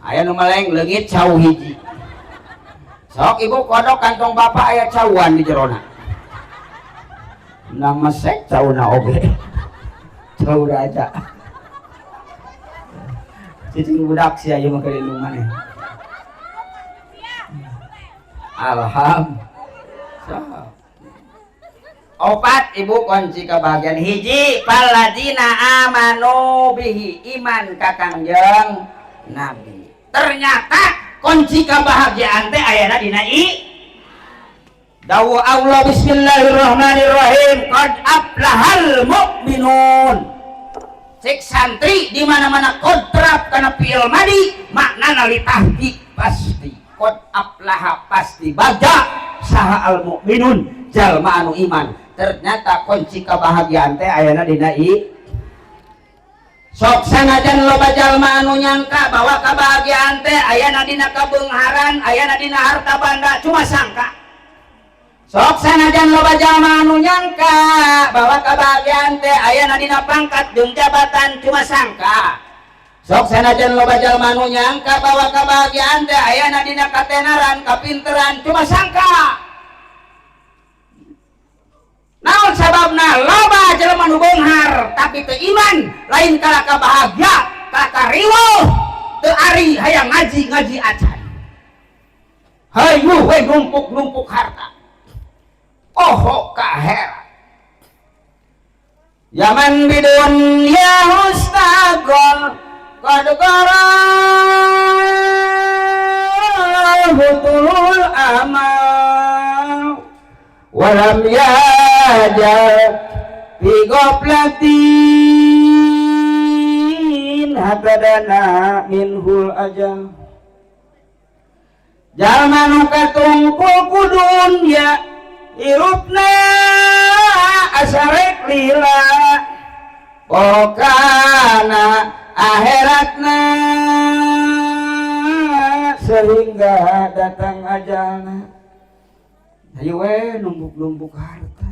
Aya nu meleng leungit cau hiji. Sok ibu kodok kantong bapak aya cauan di jerona. Nang mesek cauna oge. Cau raja. Cicing budak sia ieu mah kelindung maneh. Alhamdulillah. Opat ibu kunci kebahagiaan hiji paladina amanu bihi iman ka Kangjeng Nabi. Ternyata kunci kebahagiaan teh ayana dina i. Dawuh Allah bismillahirrahmanirrahim qad aflahal mu'minun. Cek santri di mana-mana qad terap kana fi'il madi maknana litahqiq pasti. Qad aflaha pasti baga saha al mu'minun jalma anu iman. Ternyata kunci kebahagiaan teh ayana dina i. Sok sanajan loba jalma anu nyangka bahwa kebahagiaan teh ayana dina kabeungharan, ayana dina harta banda, cuma sangka. Sok sanajan loba jalma anu nyangka bahwa kebahagiaan teh ayana dina pangkat jeung jabatan, cuma sangka. Sok sanajan loba jalma anu nyangka bahwa kebahagiaan teh ayana dina katenaran, kapinteran, cuma sangka. Naon sababna loba jelema nu beunghar tapi teu iman, lain kalaka bahagia, kalaka riweuh, teu ari hayang ngaji-ngaji acan. Hayu we numpuk-numpuk harta. Poho ka akhirat. Yaman bidun ya hustagol qad qarahu tulul amal walam yajal fi ghaflatin hatadana minhul ajal. Jalma nu katungkul ku dunya hirupna asarek lila pokana akhiratna sehingga datang ajalna. Ayo we numpuk-numpuk harta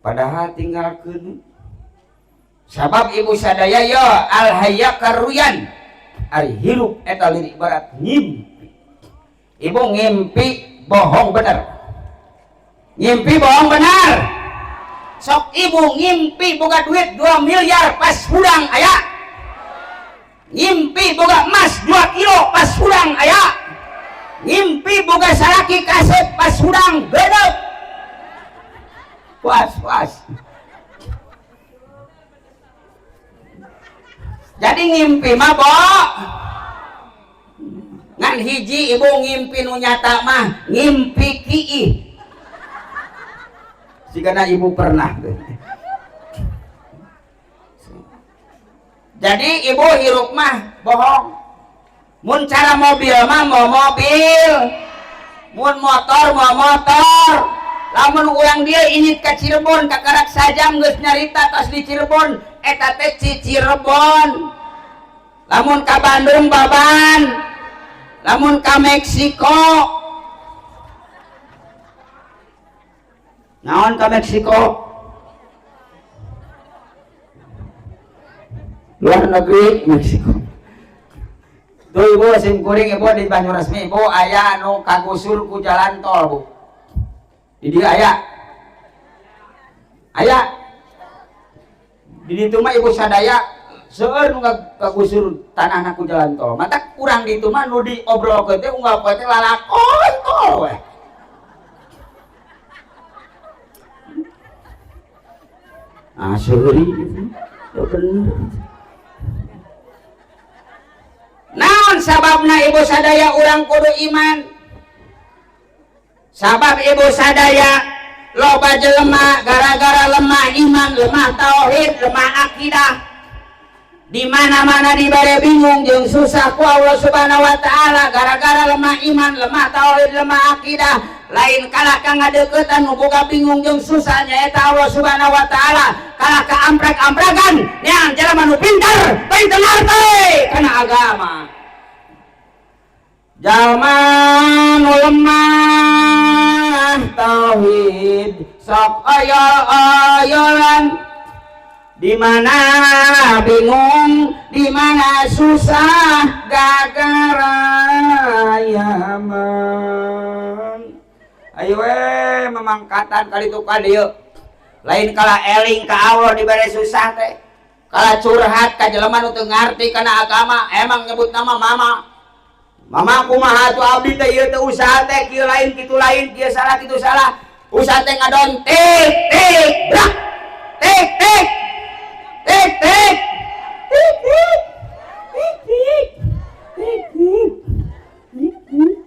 padahal tinggalkeun. Sabab ibu sadaya yo al hayya karuyan, ari hirup eta lirik barat ngimpi. Ibu ngimpi bohong bener, ngimpi bohong benar. Sok ibu ngimpi boga duit 2 miliar pas hudang aya, ngimpi boga emas 2 kilo pas hudang aya, ngimpi boga salaki kaset pas hudang bedek puas puas. Jadi ngimpi mah bo ngan hiji ibu ngimpi nu nyata mah ngimpi kiih. Jika ibu pernah. Jadi ibu hirup mah bohong. Mun cara mobil mah mau mobil, mun motor mau motor. Lamun urang dia init ka Cirebon kakarak sajam geus nyarita tos di Cirebon eta teh Cirebon. Lamun ka Bandung baban, lamun ka Meksiko naon ka Meksiko luar negeri Meksiko. Tuh ibu sim kuring ibu di Banyuresmi ibu aya nu kagusur ku jalan tol bu. Di dieu aya. Aya. Di ditu mah ibu sadaya seueur nu kagusur tanahna ku jalan tol. Matak urang ditu mah nu diobrolkeun teh unggal poe teh lalakon tol we. Ah seuri ya bener. Naon sababna ibu sadaya urang kudu iman? Sabab ibu sadaya loba jelema gara-gara lemah iman, lemah tauhid, lemah akidah. Di mana-mana dibere bingung jeung susah ku Allah Subhanahu wa taala gara-gara lemah iman, lemah tauhid, lemah akidah. Lain kalah ka ngadeuketan nu boga bingung jeung susah nyaeta Allah Subhanahu wa taala, kalah ka amprek-amprekan neang jelema nu pintar, teuing teu ngarti kana agama. Jalma nu lemah tauhid sok oyol-oyolan, di mana bingung, di mana susah gagara yaman. Ayo we memangkatan kali itu ka dieu. Lain kala eling ka Allah dibere susah teh. Kala curhat ka jelema nu teu ngarti kana agama, emang nyebut nama mama. Mama kumaha atuh abdi teh ieu teh usaha teh kieu lain kitu lain, kieu salah kitu salah. Usaha teh ngadon tik tik brak. Tik tik. Tik tik. Tik tik. Tik tik. Tik tik. Tik tik.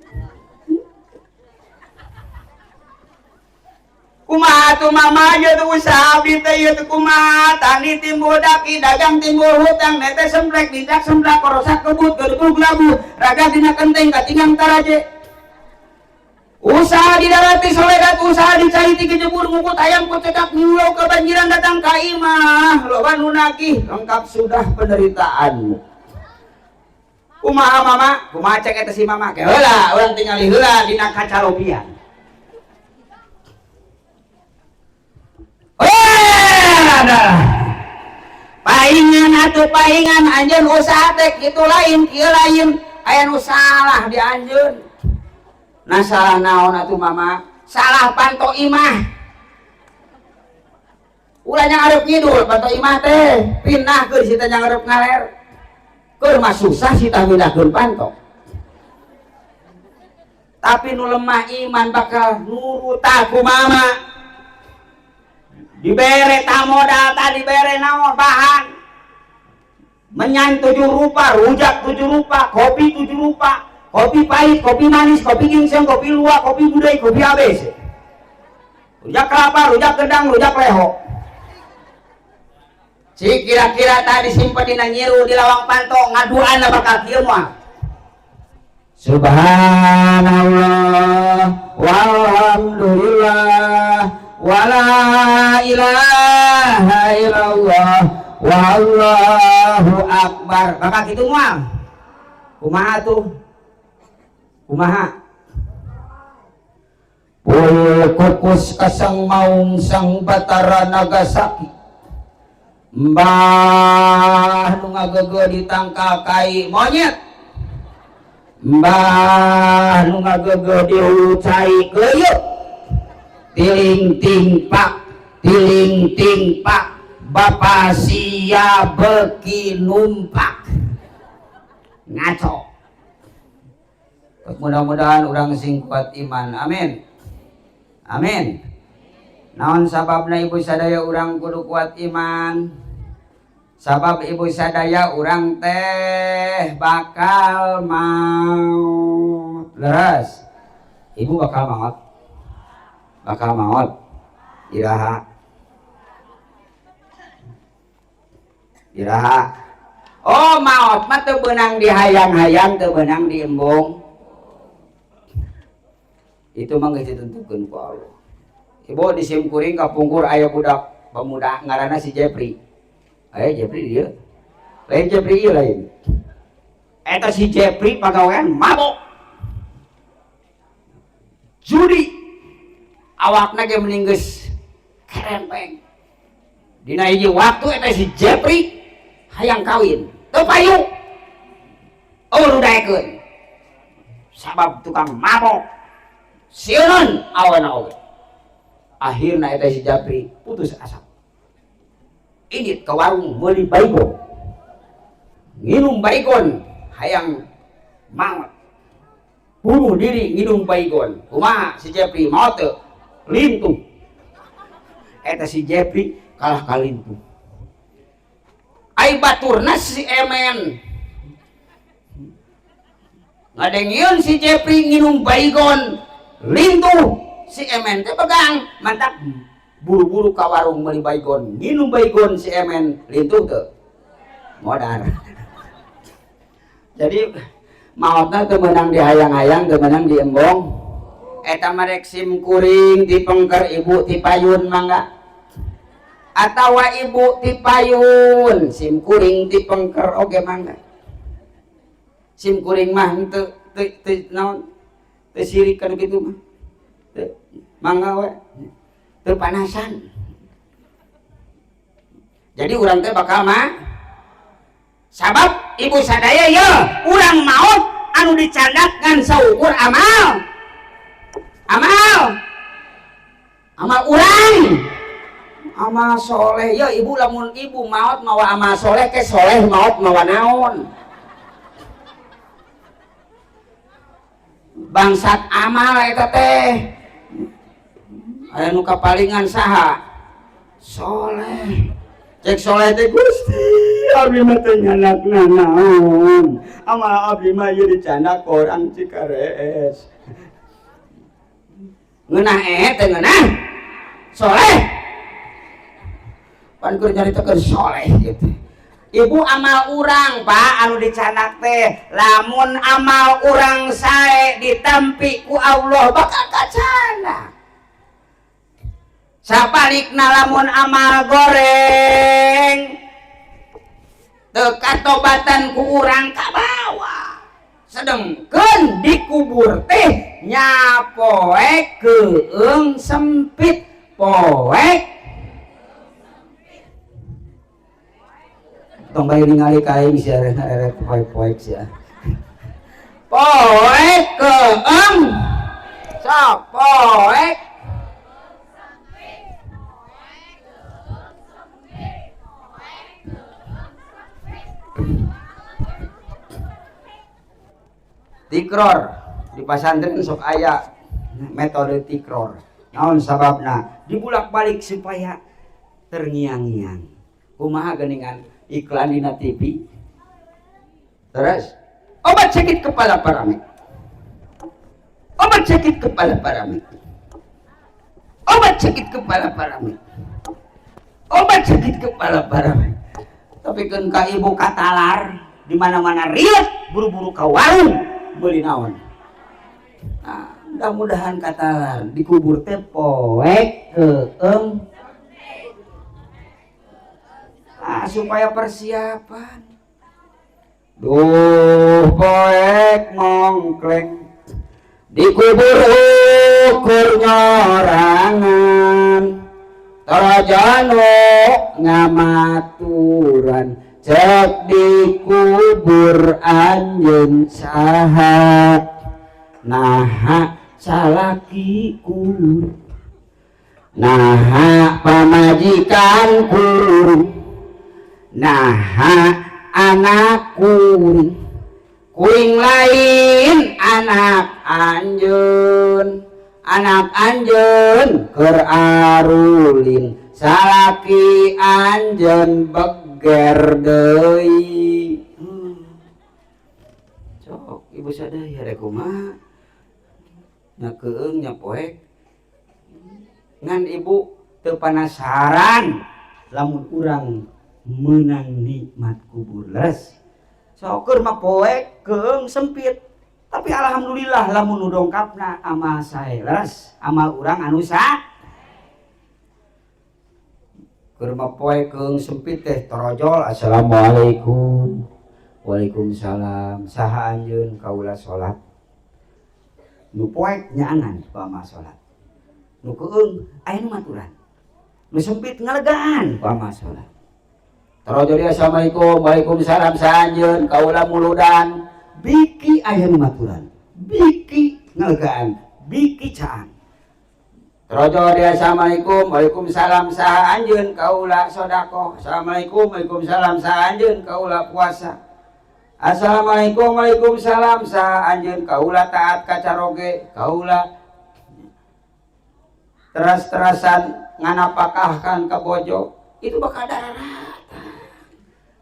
Kumaha atuh mama ieu teh usaha abdi teh ieu teh kumaha tani timbul daki dagang timbul hutang nete semplek didak semplak korosak kebut gerbug labu raga dina kenteng katingang taraje usaha di darat ti soledat usaha di cai ti kejebur ngukut ayam kucekak nyulau kebanjiran datang ka imah loba nu nagih lengkap sudah penderitaanmu. Kumaha mama kumaha cek eta si mama ke heula urang tingali heula dina kacalobian. Paingan atuh paingan anjeun usaha teh kitu lain kieu lain aya nu salah di anjeun. Nah salah naon atuh mama? Salah panto imah. Ulah nya ngarep ngidul panto imah teh pindah keur si teh ngarep ngaler. Keur mah susah si tah mindahkeun panto. Tapi nu lemah iman bakal nurut ku mama. Dibere tah modal tah dibere naon bahan. Menyan 7 rupa, rujak 7 rupa, kopi 7 rupa, kopi pahit, kopi manis, kopi gingseng, kopi luwak, kopi budai, kopi ABC. Rujak kelapa, rujak gedang, rujak leho. Si kira-kira tadi simpen dina nyiru di lawang panto ngaduan bakal kieu moal. Subhanallah walhamdulillah wala ilaha illallah wallahu akbar. Bakal kitu moal. Kumaha tuh? Kumaha? Pul kukus kasang maung sang Batara Nagasaki. Mbah nu ngagegeu ditangkal kai monyet. Mbah nu ngagegeu di hulu cai keuyeuh. Tiling ting pak, tiling ting pak, bapa sia beki numpak. Ngaco. Mudah-mudahan urang sing kuat iman. Amin. Amin. Naon sababna ibu sadaya urang kudu kuat iman? Sabab ibu sadaya urang teh bakal maut. Leres. Ibu bakal maut. Bakal maut. Iraha. Iraha. Oh, maut mah teu beunang dihayang-hayang, teu beunang diembung. Itu mah geus ditentukeun ku Allah. Ibu di sim kuring kapungkur aya budak pemuda ngaranna si Jepri. Aya Jepri dieu. Lain Jepri ieu lain. Eta si Jepri pagawean mabok. Judi. Awakna ge mending geus kerempeng. Dina hiji waktu eta si Jepri hayang kawin. Teu payu. Eueuh nu daekeun. Sabab tukang mabok. Sieun awana oge. Akhirna eta si Jepri putus asa. Indit ke warung meuli baygon. Nginum baygon hayang maot. Bunuh diri nginum baygon. Kumaha si Jepri maot teu? Lintuh. Eta si Jepri kalah ka lintuh. Ai baturna si Emen. Ngadengieun si Jepri nginum baygon lintuh. Si Emen teh pegang mantap buru-buru ka warung meuli baygon nginum baygon si Emen lintuh teu modar. Jadi maotna teu meunang dihayang-hayang, teu meunang diembong. Eta mah rek sim kuring ti pengker ibu ti payun mangga. Atawa ibu ti payun sim kuring ti pengker oge mangga. Sim kuring mah teu teu naon teu sirik kana kitu mah. Mangga we teu panasan. Jadi urang teh bakal mah sabab ibu sadaya ye urang maot anu dicandak ngan saukur amal. Amal. Amal urang. Amal soleh ye ibu lamun ibu maot mawa amal soleh ke soleh maot mawa naon. Bangsat amal eta teh. Aya nu kapalingan saha? Soleh. Cek soleh teh Gusti, abdi mah teu nyanakna naon. Amal abdi mah ieu dicandak orang Cikarees. Ngeunah teh ngeunah. Soleh. Pan keur nyaritakeun soleh gitu. Ibu amal urang Pak anu dicandak teh, lamun amal urang sae ditampi ku Allah bakal kacandak. Sabalikna lamun amal goreng teu katobatan ku urang kabawa. Sedengkeun dikubur teh nyapoek keung sempit poek. Tong bae ningali ka aing sia reret poek-poek sia. Poek keung sok poek. Tikror di pasantren sok aya metode tikror. Naon sababna? Dibulak-balik supaya Terngiang-ngiang. Kumaha geuningan iklan dina TV? Terus obat sakit kepala Paramex. Obat sakit kepala Paramex. Obat sakit kepala Paramex. Obat sakit kepala Paramex. Tapi kan ka ibu katalar di mana-mana riet buru-buru ka warung beli naon. Nah, mudah-mudahan katalar dikubur teh poek keeng. Nah, supaya persiapan. Duh poek mongkleng dikubur ukur nyorangan tarajano ngamaturan cek dikubur anjeun saha naha salaki kur naha pamajikan kur naha anak kuring kuring lain anak anjeun keur arulin salaki anjeun beger deui. Cok ibu sadaya rek kumaha nya keung nya poek ngan ibu teu panasaran lamun urang meunang nikmat kubur leres. Sok keur mah poek keung sempit tapi alhamdulillah lamun nu dongkapna amal sae leres amal urang anu sa keur mah poek keung sempit teh torojol assalamualaikum waalaikumsalam saha anjeun kaula salat nu poek nyaangan ku amal salat nu keung aya nu maturan nu sempit ngalegaan ku amal salat. Torojol assalamualaikum waalaikumsalam saha anjeun kaula muludan biki aya nu maturan biki ngalegaan biki caang. Torojol assalamualaikum waalaikumsalam saha anjeun kaula sedekah assalamualaikum waalaikumsalam saha anjeun kaula puasa assalamualaikum waalaikumsalam saha anjeun kaula taat ka caroge kaula teras-terasan nganapakahkan ka bojo itu bakal darah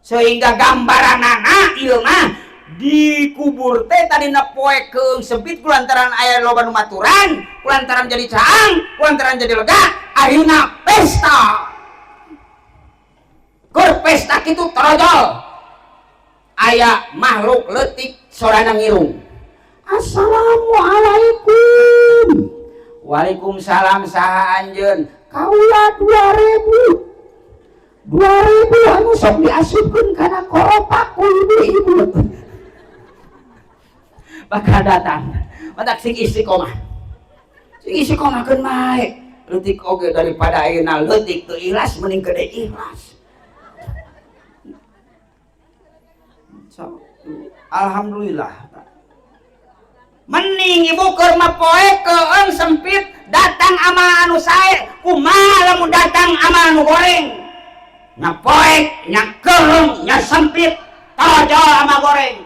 sehingga gambaranana ieu mah dikubur teh tadina poek keung sempit kulantaran aya loba nu maturan kulantaran jadi caang kulantaran jadi lega akhirna pesta keur pesta kitu torojol aya makhluk leutik sorana ngirung assalamualaikum waalaikumsalam saha anjeun kaula 2000 2000 anu sok diasupkeun kana koropak ku ibu-ibu bakal datang matak sing istiqomah sing istiqomahkeun bae leutik oge daripada ayeuna leutik teu ikhlas mending gede ikhlas. So, alhamdulillah mending ibu keur mah poe keung sempit datang amal anu sae kumaha lamun datang amal anu goreng nya poek nya keung nya sempit torojol ama goreng.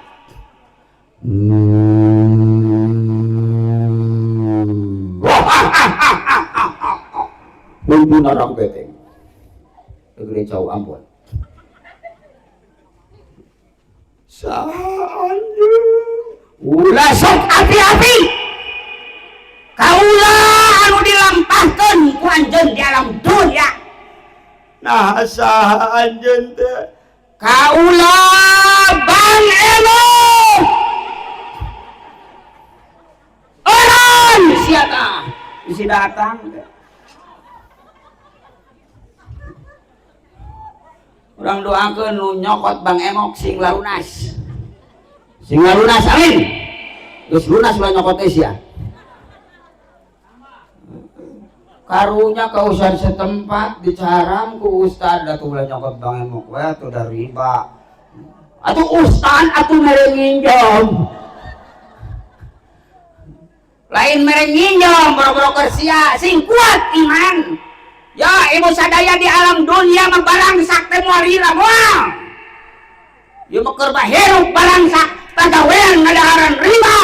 Lumpuh narang beteng negeri jauh ampun saha anjeun ulah sok api-api kaula anu dilampahkeun ku anjeun di alam dunya. Nah saha anjeun teh kaula Bang Elo eureun sia tah bisi datang urang doakeun nu nyokot Bang Emok sing lalunas sing lalunas amin geus lunas ulah nyokot teh sia karunya ka ustad setempat dicaram ku ustad atuh ulah nyokot Bang Emok we atuh da riba atuh ustad atuh mere nginjom lain mere nginjom boro-boro keur sia sing kuat iman ya ibu sadaya di alam dunia mah barangsak teh moal lila moal ieu mah keur bahirup barangsak pagawean ngadaharan riba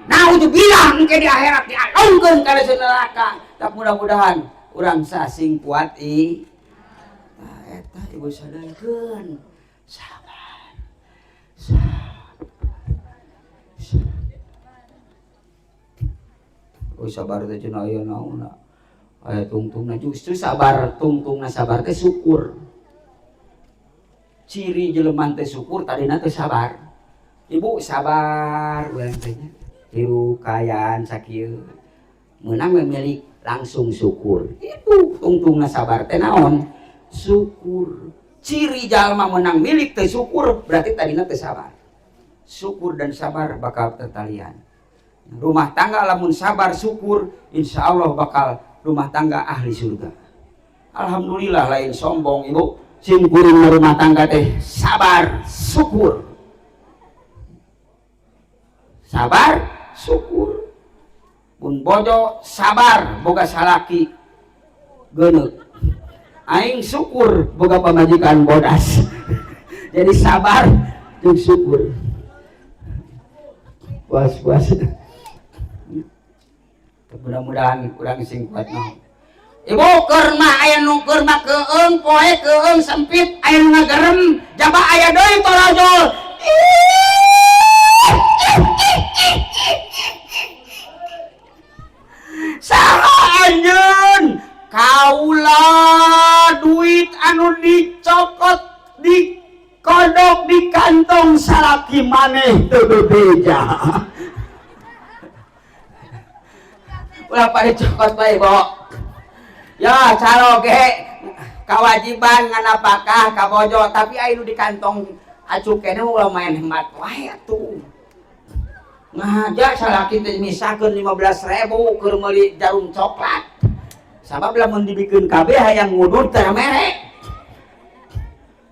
naudzubillah engke di akhirat dialungkeun kana neraka. Tak mudah-mudahan urang sasing kuat Eta ibu sadarkeun. Sabar. Sabar. Oh sabar teh cenah aya naonna. Aya tungtungna justru sabar tungtungna sabar teh syukur. Ciri jelema teh syukur tadina teh sabar. Ibu sabar urang teh nya. Hirup kaayaan sakieu. Meunang we milik langsung syukur. Itu tungtungna sabar teh naon? Syukur. Ciri jalma menang milik teh syukur berarti tadina teh sabar. Syukur dan sabar bakal tertalian. Rumah tangga lamun sabar syukur insya Allah bakal rumah tangga ahli surga. Alhamdulillah lain sombong ibu. Sim kuring rumah tangga teh sabar syukur. Sabar syukur. Mun bojo sabar boga salaki geuneuk. Aing syukur boga pamajikan bodas. Jadi sabar jeung syukur. Puas-puas. Mudah-mudahan urang sing kuat mah. Ibu keur mah aya nu keur mah keung poe keung sempit aya nu ngagerem jaba aya deui torojol. Saha anjeun? Kaula duit anu dicokot dikodok di kantong salaki maneh teu bebeja. Ulah pada cokot bae, Bo. Ya, caroge kewajiban nganapakah ka bojo, tapi aya nu di kantong acuk keneh ulah main hemat wae atuh. Ngaja salaki teh misakeun 15.000 keur meuli jarum coklat. Sabab lamun dibikeun kabeh hayang ngudud teh mere.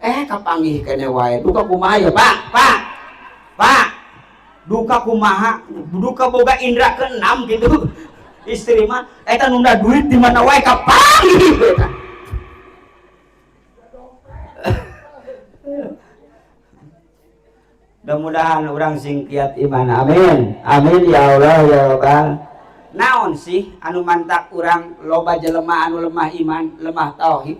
Kapanggih keneh wae. Duka kumaha ya, Pak? Pak. Pak. Duka kumaha? Duka boga indra keenam gitu. Istri mah eta nunda duit di mana wae kapanggih eta. Mudah-mudahan urang sing kiat iman. Amin. Amin ya Allah ya Rabbal. Naon sih anu mantak urang loba jelema anu lemah iman, lemah tauhid?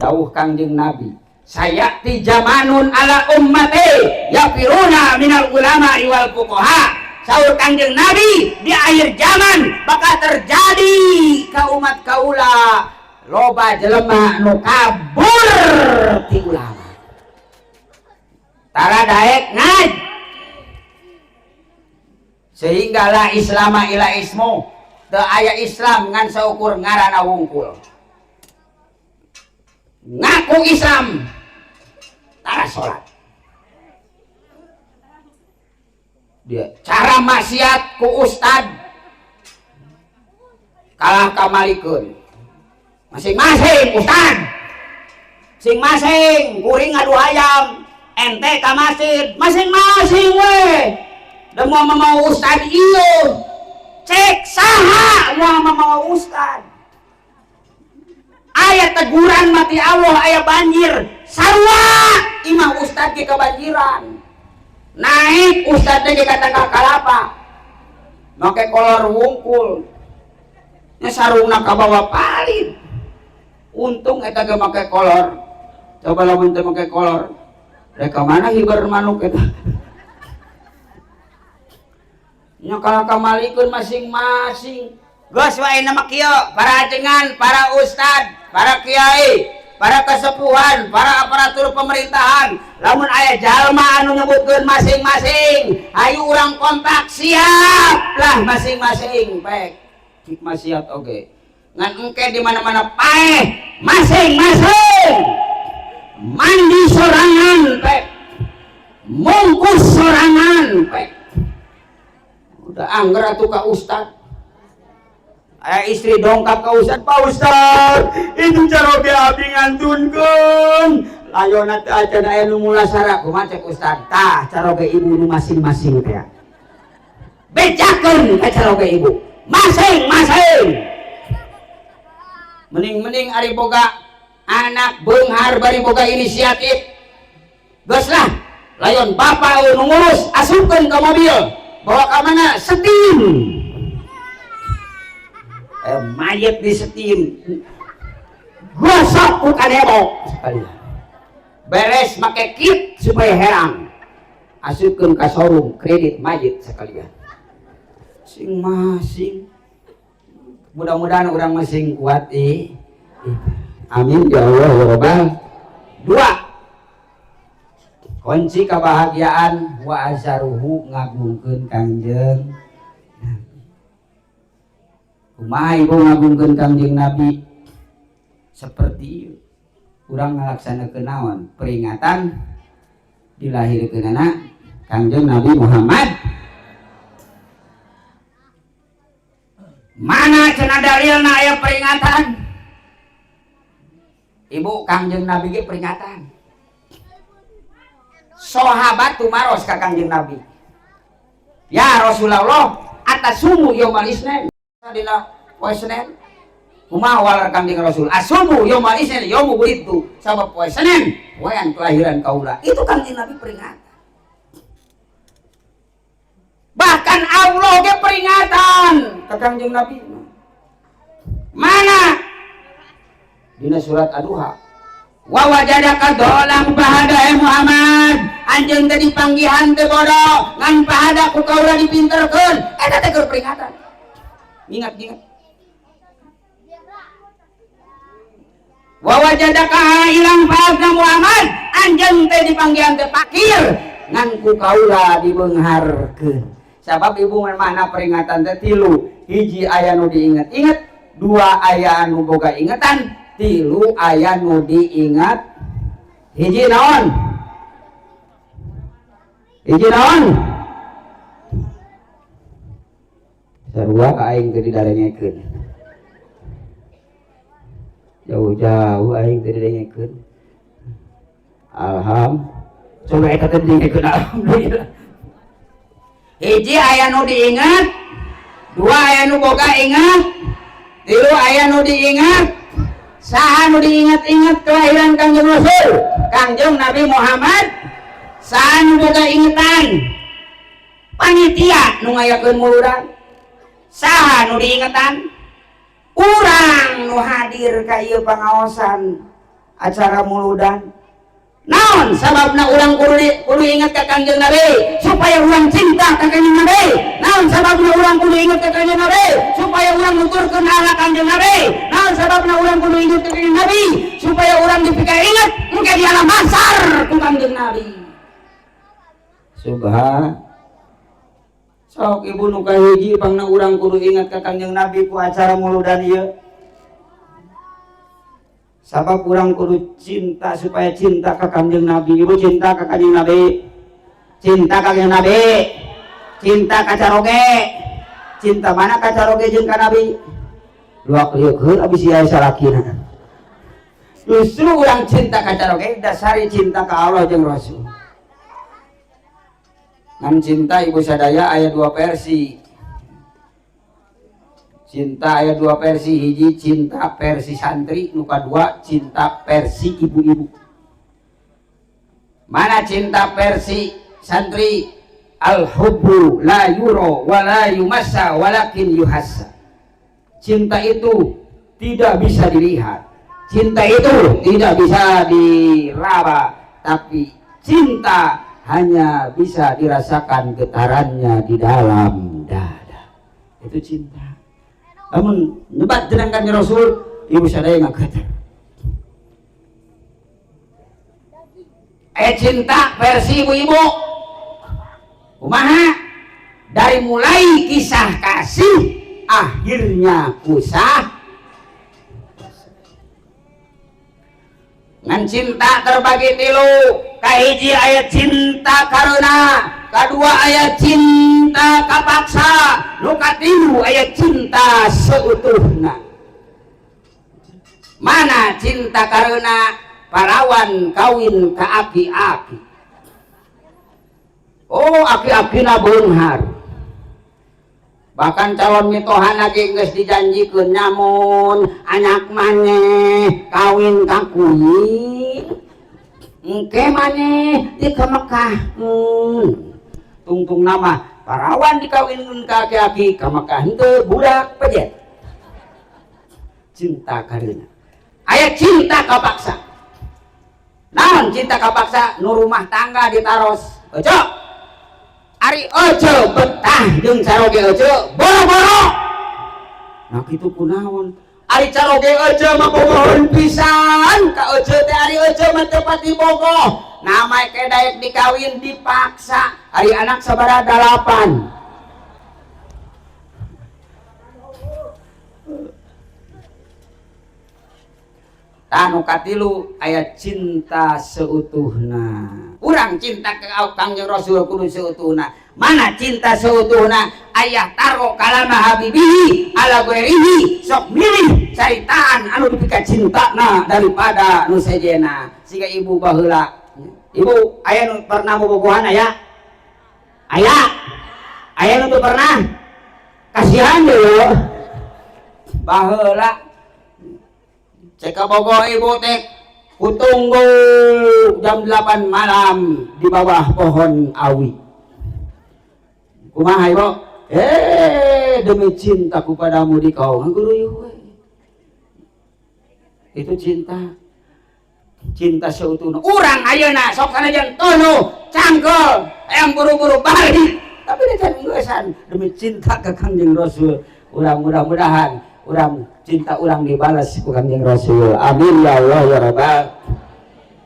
Dawuh Kangjeng Nabi, sayati zamanun ala ummati yafiruna minal ulama wal fuqaha. Saur Kangjeng Nabi di akhir zaman bakal terjadi ka umat kaula loba jelema nu kabur ti ulama. Tara daek ngaj. Sehingga la islama ila ismu, teu aya Islam ngan saukur ngaranna wungkul. Ngaku Islam tara salat. Dia cara maksiat ku ustad kalah kamalikeun. Masing-masing ustad. Masing-masing kuring ngadu hayam, ente ka masjid, masing-masing we. Da moal mau ustad ieu. Cek saha moal mau ustad. Aya teguran mati Allah, aya banjir. Sarua imah ustad ge kebanjiran. Naik ustad ge ka tangkal kalapa. Make kolor wungkul. Nya sarungna kabawa palid. Untung eta ge make kolor. Coba lamun teu make kolor. Rek ka mana hiber manuk eta? Nya kalah kamalikeun masing-masing. Geus wae na mah kieu, para ajengan, para ustad, para kiai, para kesepuhan, para aparatur pemerintahan, lamun aya jalma anu nyebutkeun masing-masing, hayu urang kontak siap lah masing-masing, baik. Cik maksiat oge. Ngan engke di mana-mana paeh masing-masing. Mandi sorangan, pek. Mungkus sorangan, pek. Udah angger atuh ka ustad. Aya istri dongkap ka ustad, Pak Ustad, itu caroge abdi ngantunkeun. Layona teh acan aya nu mulasara kumaha cek ustad? Tah caroge ibu nu masing-masing teh. Bejakeun ka caroge ibu. Masing-masing. Mending-mending ari boga anak beunghar bari boga inisiatif. Geus lah, layon bapak nu ngurus asupkeun ka mobil. Bawa ka mana? Setim. Mayat di setim. Gosok ku kanebo sekalian. Beres make kit supaya herang. Asupkeun ka showroom kredit mayit sekalian. Sing masing. Mudah-mudahan orang masing kuat ih. Amin ya Allah ya Rabbal. Dua. Kunci kebahagiaan wa azaruhu ngagungkeun Kangjeng Nabi. Kumaha ibu ngagungkeun Kangjeng Nabi? Seperti urang ngalaksanakeun naon? Peringatan dilahirkeunana Kangjeng Nabi Muhammad. Mana cenah dalilna aya peringatan? Ibu Kangjeng Nabi ge peringatan. Sahabat tumaros ka Kangjeng Nabi. Ya Rasulullah, atasumu yaumal isnin. Dina poe Senin. Kumaha walar Kangjeng Rasul? Asumu yaumal isnin yaumu wulidtu. Sabab poe Senin poean kelahiran kaula. Itu Kangjeng Nabi peringatan. Bahkan Allah ge peringatan ka Kangjeng Nabi. Mana? Dina surat Ad-Duha. Wa wajadaka dolang pahada Muhammad. Anjeun teh dipanggihan teh bodoh, ngan pahada ku kaula dipinterkeun. Eta teh keur peringatan. Ingat-ingat. Wa wajadaka ilang pahada Muhammad, anjeun teh dipanggihan teh fakir, ngan ku kaula dibeungharkeun. Sabab ibu mana peringatan teh tilu, hiji aya nu diinget-inget, dua aya anu boga ingetan, tilu aya nu diingat. Hiji naon? Hiji naon? Sarua aing teu didarengekeun. Jauh-jauh aing teu didengekeun. Alhamdulillah. Coba eta teh didengekeun alhamdulillah. Hiji aya nu diingat, dua aya nu boga ingat, tilu aya nu diingat. Saha nu diingat-ingat kelahiran Kangjeng Rasul, Kangjeng Nabi Muhammad. Saha nu boga ingetan? Panitia nu ngayakeun muludan. Saha nu diingetan? Urang nu hadir ka ieu pangaosan acara muludan. Naon sababna urang kudu ingat ka Kangjeng Nabi supaya urang cinta ka Kangjeng Nabi. Naon sababna urang kudu ingat ka Kangjeng Nabi supaya urang nuturkeun akhlak Kangjeng Nabi. Naon sababna urang kudu ingat ka Kangjeng Nabi supaya urang dipika ingat engke di alam mahsyar ku Kangjeng Nabi. Subhan. Sok ibu nu kahiji pangna urang kudu ingat ka Kangjeng Nabi ku acara muludan ieu. Sabab urang kudu cinta supaya cinta ka Kangjeng Nabi. Ibu cinta ka Kangjeng Nabi, cinta ka Kangjeng Nabi, cinta ka caroge, cinta mana ka caroge jeung ka Nabi. Luak liuk heula abis ieu salakina. Justru urang cinta ka caroge dasari cinta ka Allah jeung Rasul. Ngan cinta ibu sadaya aya dua versi. Cinta aya dua versi, hiji cinta versi santri, nu kadua cinta versi ibu-ibu. Mana cinta versi santri? Al-hubbu la yuro wa la yumassa walakin yuhassa. Cinta itu tidak bisa dilihat, cinta itu tidak bisa diraba, tapi cinta hanya bisa dirasakan getarannya di dalam dada. Itu cinta. Namun nyebat jeneng Kanjeng Rasul, ibu sadaya ngageter. Cinta versi ibu-ibu. Kumaha? Dari mulai kisah kasih akhirnya kusah. Ngan cinta terbagi tilu. Kahiji aya cinta karena, kadua aya cinta kapaksa, nu katilu aya cinta seutuhna. Mana cinta karena? Parawan kawin ka aki-aki. Oh, aki-akina beunghar. Bahkan calon mitohana ge geus dijanjikeun nyamun anak maneh kawin ka kuing. Engke maneh di ka Mekah. Tungtung nama parawan dikawinkeun ka aki-aki ka Mekah henteu budak pejet. Cinta karena. Aya cinta kapaksa. Naon cinta kapaksa? Nu rumah tangga ditaros. Ojo. Ari ojo betah jeung caroge ojo boro-boro. Nah kitu kunaon? Ari caroge ojo mah bogoheun pisan ka ojo teh ari ojo mah teu pati bogoh. Nama ke daek dikawin dipaksa. Ari anak sabaraha 8. Tanu katilu aya cinta seutuhna. Urang cinta ke Kangjeng Rasul kudu seutuhna. Mana cinta seutuhna? Ayah taro kalama habibihi ala ghairihi, sok milih caritaan anu dipika cintana daripada nu sejena. Siga ibu baheula. Ibu aya nu pernah bobogohan aya? Aya. Aya nu teu pernah? Kasihan deui. Baheula cek bogo ibu teh kutunggu jam 8 malam di bawah pohon awi. Kumaha ibu? Demi cintaku padamu di kau ngaguruyuh we. Itu cinta. Cinta seutuhna. Urang ayeuna sok sanajan tono cangkel hayang buru-buru balik tapi dia can ngeusan demi cinta ke Kangjeng Rasul. Urang mudah-mudahan urang cinta urang dibalas ku Kangjeng Rasul. Amin ya Allah ya Rabbal.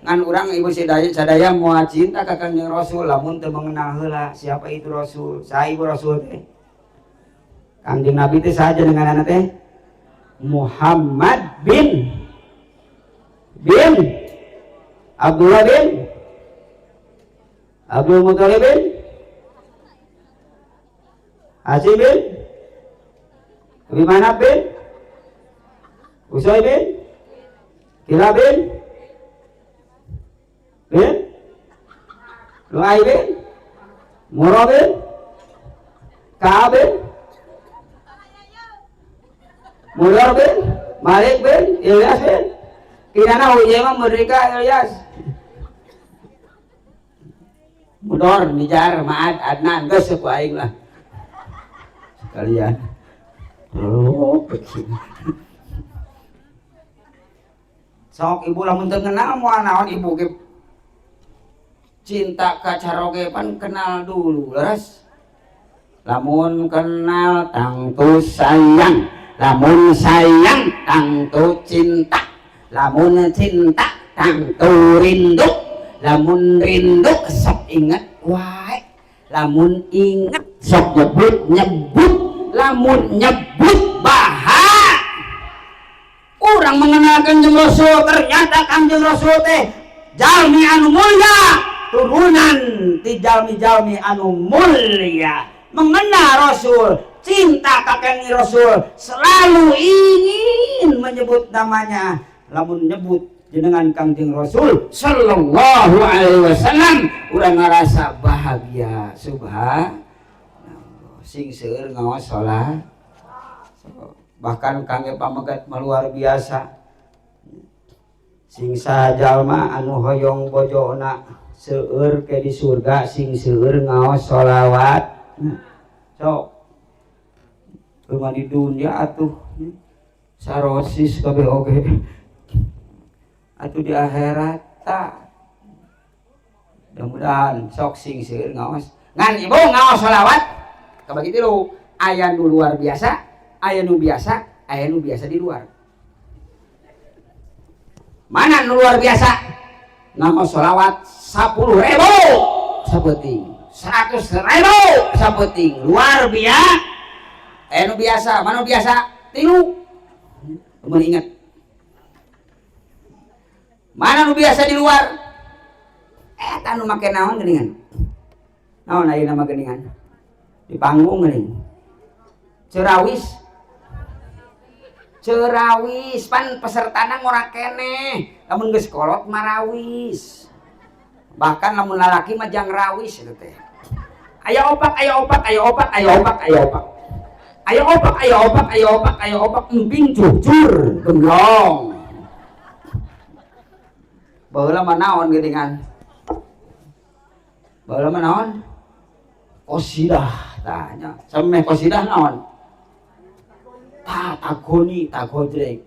Ngan urang ibu sadaya moal cinta ka Kangjeng Rasul lamun teu mengenal heula siapa itu Rasul. Saha ibu Rasul teh? Kangjeng Nabi teh saha jenenganna teh? Muhammad bin Abdullah bin Abdul Muthalib bin Hasyim bin Abi Manaf bin Usai bin Kilab bin Luai bin Murrah bin Ka'ab bin Mudar bin Malik bin Ilyas bin Kinana hujan mah merdeka Ilyas Mudor, Nijar, Ma'ad, Adnan, geus ku aing lah sekalian. Oh, sok ibu lamun teu ngenal moal naon ibu ge cinta ka caroge pan kenal dulu leres. Lamun kenal tangtu sayang, lamun sayang tangtu cinta, lamun cinta tangtu rindu, lamun rindu sok inget wae, lamun inget sok nyebut nyebut, lamun nyebut bahak. Urang mengenal Kangjeng Rasul, ternyata Kangjeng Rasul teh jalmi anu mulia, turunan ti jalmi-jalmi anu mulia. Mengenal Rasul, cinta ka Kangjeng Rasul, selalu ingin menyebut namanya. Lamun nyebut jenengan Kangjeng Rasul sallallahu alaihi wasallam, urang ngarasa bahagia. Subhanallah. Sing seueur ngaos salat. Bahkan kangge pamegat mah luar biasa. Sing sajalma anu hoyong bojona seueur ke di surga, sing seueur ngaos sholawat. Sok rumah di dunia atuh sarosis kabeh oge atuh di akhirat ta. Mudah-mudahan sok sing seueur ngaos. Ngan ibu ngaos sholawat kabagi tilu, aya nu luar biasa, aya nu biasa, aya nu biasa di luar. Mana nu luar biasa? Ngaos sholawat 10.000 sapeuting, 100.000 sapeuting, luar biasa. Aya nu biasa, mana nu biasa? Tilu. Mun ingat. Mana nu biasa di luar? Eta nu make naon geuningan? Naon ayeuna mah geuningan? Di panggung geuning. Cerawis. Cerawis pan pesertana ngora keneh. Lamun geus kolot marawis. Bahkan lamun lalaki mah jang rawis eta teh. Aya opak, aya opak, aya opak, aya opak, aya opak. Aya opak, aya opak, aya opak, aya opak, emping jujur gemblong. Baheula mah naon geuningan? Baheula mah naon? Qasidah tanya. Sameh qasidah naon? Ta tagoni, tagodrek.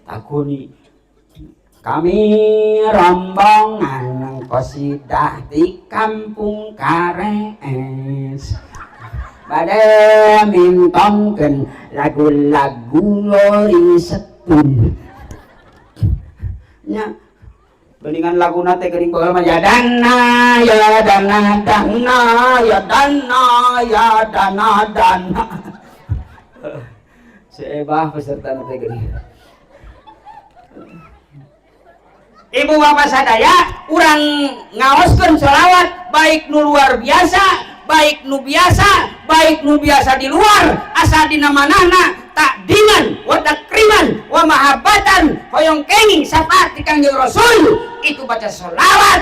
Tagoni. Kami rombongan qasidah di kampung Karees bade mintongkeun lagu-lagu Rolling Stone nya geningan laguna teh geuning baheula mah ya dana ya dana dana ya dana ya dana dana seebah peserta teh geuning. Ibu bapak sadaya urang ngaoskeun sholawat baik nu luar biasa, baik nu biasa, baik nu biasa di luar, asa dina manahna takdiman wa takriman wa mahabbatan hoyong kenging syafaat ti Kangjeng Rasul, itu baca sholawat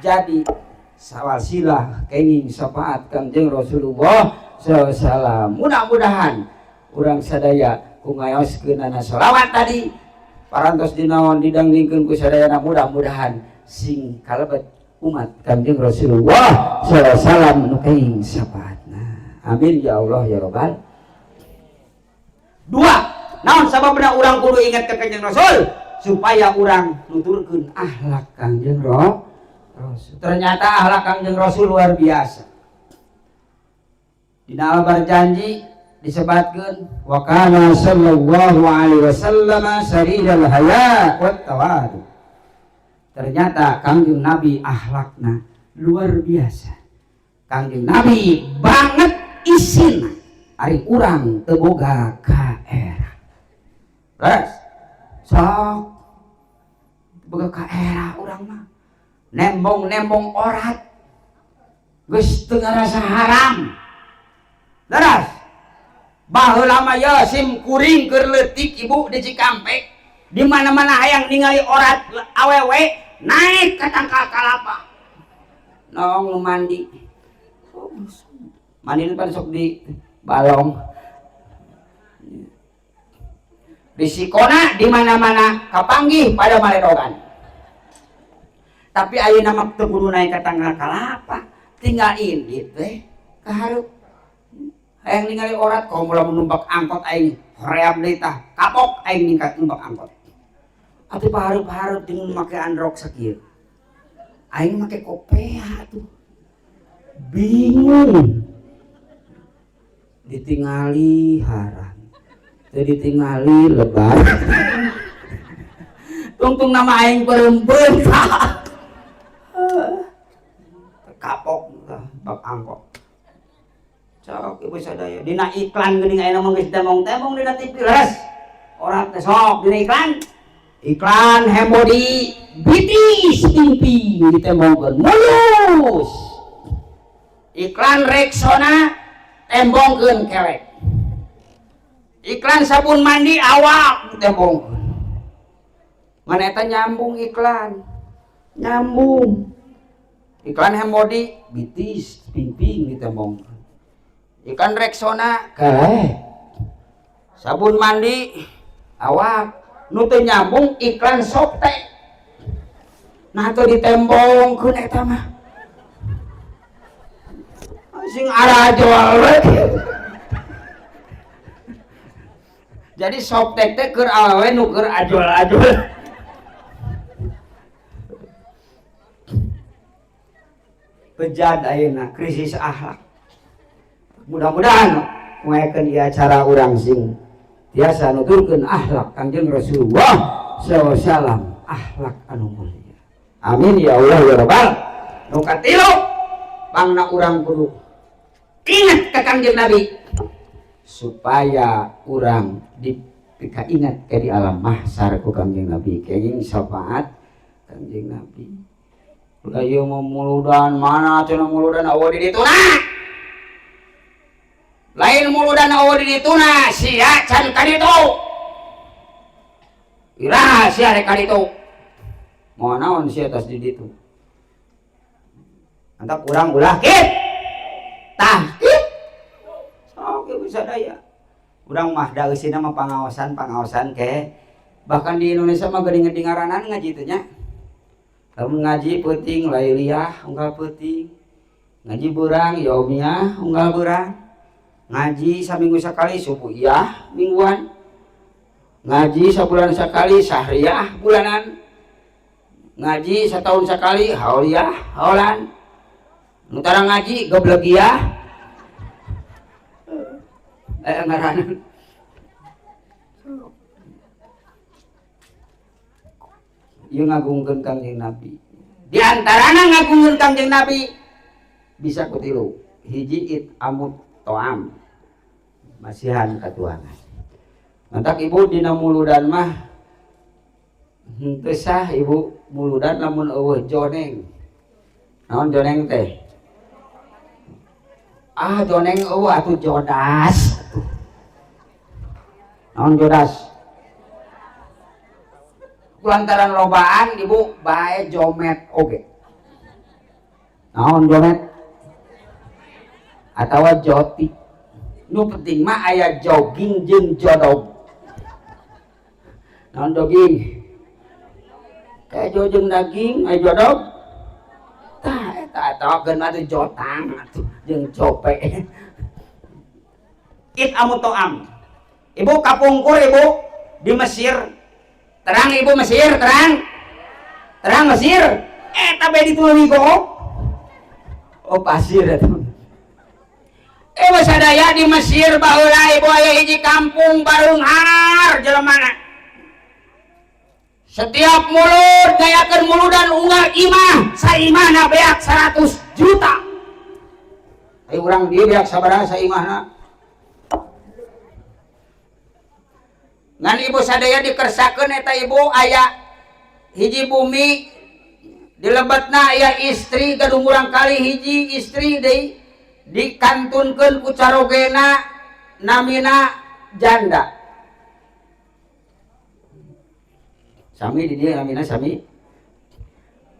jadi sawasilah kenging syafaat Kangjeng Rasulullah sallallahu alaihi wasallam. Mudah-mudahan urang sadaya ku ngaoskeunana sholawat tadi parantos dinaon didangdingkeun ku sadayana, mudah-mudahan sing kalebet umat Kangjeng Rasulullah sallallahu alaihi wasallam nu kenging syafaatna. Amin ya Allah ya Rabbal. Dua, naon sababna urang kudu ingat ka Kangjeng Rasul supaya urang nuturkeun akhlak Kangjeng Rasul. Ternyata akhlak Kangjeng Rasul luar biasa. Dina Al Barzanji disebatkeun wa kana sallallahu alaihi wasallam saridal haya wat tawadu. Ternyata Kangjeng Nabi akhlakna luar biasa. Kangjeng Nabi banget isina ari urang teu boga kaera. Leres. Sok boga kaera urang mah. Nembong-nembong orat geus teu ngarasa haram. Leres. Baheula mah ya sim kuring keur leutik ibu di Cikampek. Di mana-mana hayang ningali orat awewe naik ka tangkal kalapa. Nong nu mandi. Mandi pan sok di balong. Risikona di mana-mana kapanggih pada maledogan. Tapi ayeuna mah teu kudu naik ka tangkal kalapa, tinggal indit teh ka hareup. Hayang ningali orat komo lamun numpak angkot aing hoream deui tah, kapok aing ningkat numpak angkot. Atuh pahareup-hareup jeung make androk sakieu. Aing make kopea atuh. Bingung. Ditingali haram. Teu ditingali lebar. Tungtung nama aing perempuan. Kapok bab angkot. Sok ibu sadaya dina iklan geuning ayeuna mah geus tembong-tembong dina TV leres. Orang teh sok dina iklan. Iklan Hembody bitis pingping ditembongkeun mulus. Iklan Rexona tembongkeun kelek. Iklan sabun mandi awak ditembongkeun. Mana eta nyambung iklan. Nyambung. Iklan Hembody bitis pingping ditembongkeun. Iklan Rexona kelek. Sabun mandi awak. Nu teu nyambung iklan Softex. Nah teu ditembongkeun eta mah. Sing arajol we. Jadi Softex teh keur awewe nu keur ajol-ajol. Bejad ayeuna krisis akhlak. Mudah-mudahan ngayakeun ieu acara urang sing tiasa nuturkeun akhlak Kangjeng Rasulullah sallallahu alaihi wasallam, akhlak anu mulia. Amin ya Allah ya Rabbal. Nu katilu pangna urang kudu ingat ka Kangjeng Nabi supaya urang dipika ingat ke di alam mahsyar ku Kangjeng Nabi, kenging syafaat Kangjeng Nabi. Ulah ieu mah muludan mana cenah muludan eueuh di ditu na. Lain muludan eueuh di ditu na, sia can ka ditu. Iraha sia rek ka ditu. Moal naon sia tas di ditu. Mantap urang ulah kit. Tah kit. Sok ieu bisa daya. Urang mah da eusina mah pangaosan-pangaosan ke. Bahkan di Indonesia mah geuning ngedingaranan ngaji teh nya. Lamun ngaji peuting lailiyah unggal peuting. Ngaji beurang yaumiyah unggal beurang. Ngaji saminggu sakali subuhiyah mingguan. Ngaji sabulan sakali sahriyah bulanan. Ngaji setahun sekali hauliyah, haulan. Nu tara ngaji geblegiah. Ngaranna. Ieu ngagungkeun Kangjeng Nabi. Di antarana ngagungkeun Kangjeng Nabi bisa ku tilu. Hiji it amut toam. Masihan katuangan. Mantak ibu dina muludan mah henteu sah ibu muludan lamun eueuh joneng. Naon joneng teh? Ah joneng eueuh atuh jodas. Naon jodas? Kulantaran lobaan ibu bae jomet oge. Naon jomet? Atawa joti. Nu penting mah aya jogging jeung jodog. Naon jogging? Kayak jeung daging, aya jodog. Tah eta eta geun mah jotang atuh jeung cope. It amu to'am. Ibu kapungkur ibu di Mesir. Terang ibu Mesir, terang. Terang Mesir. Eta bae ditulungi gook. Oh pasir eta. Sadaya di Mesir baheula ibu aya hiji kampung bareunghar jelemana. Setiap mulut ngayakeun muludan unggal imah, saimahna beak 100 juta. Ayo urang dieu beak sabaraha saimahna? Ngan ibu sadaya dikersakeun eta ibu aya hiji bumi di lebetna aya istri gaduh murang kali hiji istri deui dikantunkeun ku carogena namina janda. Sami di dieu namina sami.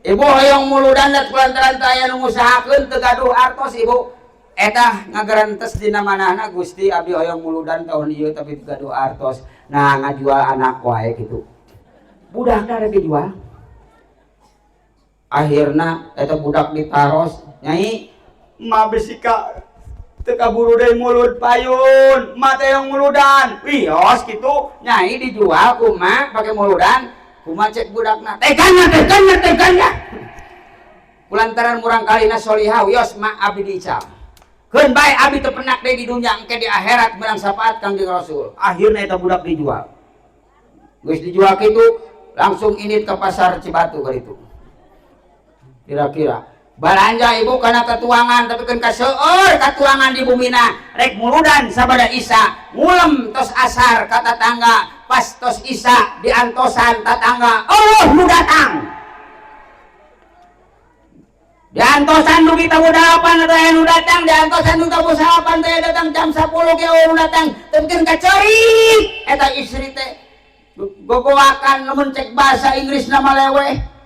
Ibu hoyong muludan dat kulantaran teu aya nu ngusahakeun teu gaduh artos ibu. Eta ngagerentes dina manahna Gusti abdi hoyong muludan tahun ieu tapi teu gaduh artos. Nah ngajual anak wae kitu. Budakna rek dijual. Akhirna eta budak ditaros, Nyai ma besika teu kaburu deui mulut payun, ma teh yang muludan. Wios kitu, Nyai dijual kumaha pake muludan? Kumaha cek budakna? Teganya, teganya, teganya. Kulantaran murang kalina solihah wios ma abdi diical. Keun bae abdi teu penak deui di dunya engke di akhirat menang syafaat Kangjeng Rasul. Akhirna eta budak dijual. Geus dijual kitu langsung init ke pasar Cibatu kali itu. Kira-kira balanja ibu karena ketuangan tapi kan kaseueur katuangan di bumina rek muludan sabada isa ngulem tos asar ka tatangga pas tos isa diantosan tatangga Allah nu datang diantosan dugi tamu 8 teh nu datang diantosan nu tamu 8 teh datang jam 10 ge nu datang teukeun kacerik eta istri teh gogoakan lamun cek bahasa Inggris nama leweh.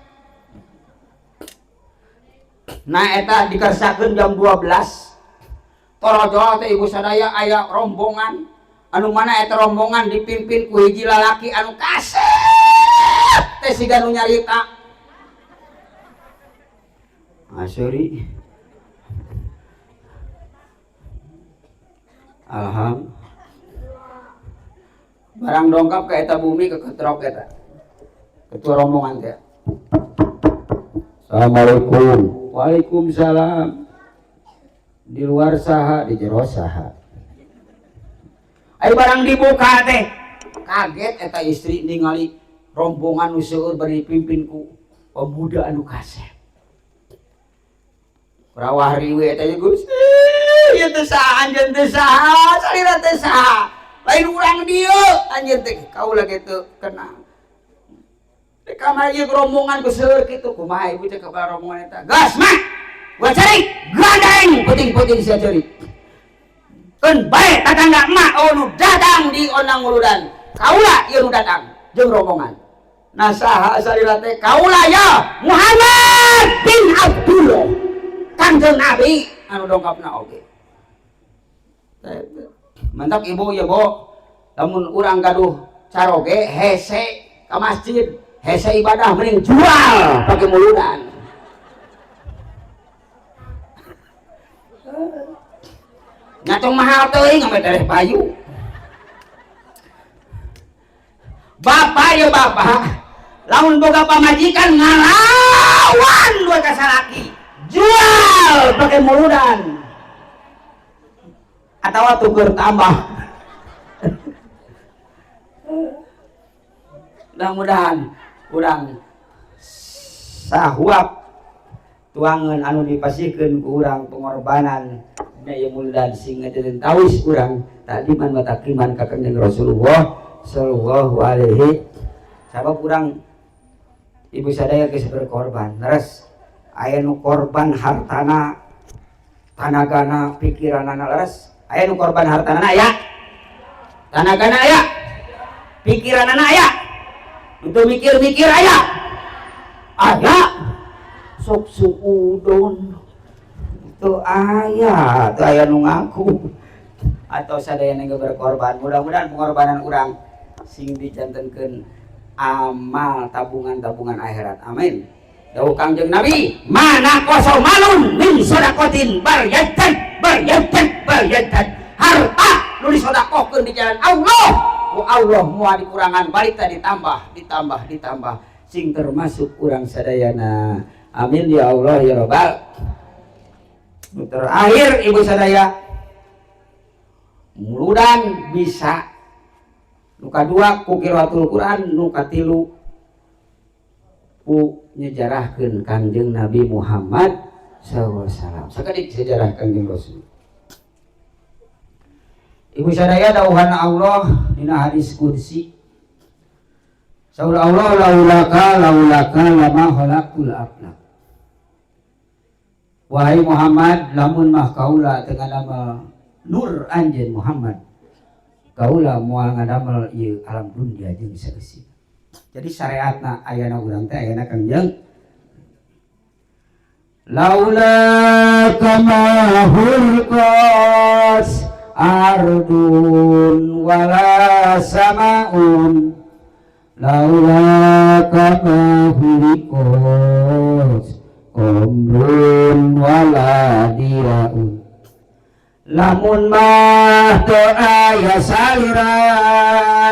Nah eta dikersakeun jam 12 torojol teh ibu sadaya aya rombongan anu mana eta rombongan dipimpin ku hiji lalaki anu kasep teh siga nu nyarita. Asuri alham barang dongkap ka eta bumi keketrok eta ketua rombongan teh. Assalamualaikum. Waalaikumsalam. Di luar saha, di jero saha. Ayo barang dibuka teh. Kaget eta istri ningali rombongan nu seueur bari dipimpin ku pemuda anu kasep. Rawah riwe eta Gusti, ieu teh saha anjeun teh saha, salira teh saha. Lain urang dieu anjeun teh kaula ge teu kenal. Di kamar ieu rombongan ku seueur kitu kumaha ibu teh ka rombongan eta. Gas mah. Gua cari gandeng puting-puting sia cari. Keun bae tatangga emak oh nu datang di ondang muludan. Kaula ieu nu datang jeung rombongan. Nah saha salira teh kaula ya Muhammad bin Abdullah. Kangjeng Nabi anu dongkapna oge. Mantap ibu ya bo. Lamun urang gaduh caroge hese ka masjid. Hese ibadah mending jual pakai muludan. Ngacung mahal teuing sampai tereh payu. Bapak ya bapak, Lamun boga pamajikan ngalawan dua ka salaki, jual pakai muludan atau tuker tambah. Mudah-mudahan urang sahuap tuangan anu dipasihkeun ku urang pengorbanan dina ieu muludan sing ngajadeun tawis urang takdiman wa takriman ka Kangjeng Rasulullah sallallahu alaihi. Sabab urang ibu sadaya geus berkorban, leres aya nu korban hartana, tanagana, pikiranana, leres aya nu korban hartana aya, tanagana aya, pikiranana aya, untuk mikir-mikir aya, aya sok suudon itu aya, itu aya nu ngaku atau sadayana ge berkorban. Mudah-mudahan pengorbanan urang sing dijantenkeun amal tabungan-tabungan akhirat. Amin. Dawuh Kangjeng Nabi, mana koso malun min sodakotin baryatan baryatan baryatan. Harta nu disodakohkeun di jalan Allah, ku Allah moal dikurangan, balik teh ditambah, ditambah, ditambah, sing termasuk urang sadayana. Amin ya Allah ya Rabbal. Nu terakhir ibu sadaya, muludan bisa, nu kadua ku qiraatul Quran, nu katilu ku nyejarahkeun Kangjeng Nabi Muhammad sallallahu alaihi wasallam. Sakedik sejarah Kangjeng Rasul. Ibu sadaya, dawuhan Allah dina hadis qudsi. Saur Allah, laulaka laulaka lama khalaqtul aflak. Wahai Muhammad, lamun mah kaula teu ngadamel nur anjeun Muhammad, kaula moal ngadamel ieu alam dunya jeung saeusina. Jadi syariatna ayana urang teh ayana Kangjeng. Laula kama hurqas ardun wala samaun, laula kama huliqas qamrun wala diaun. Lamun mah teu aya salira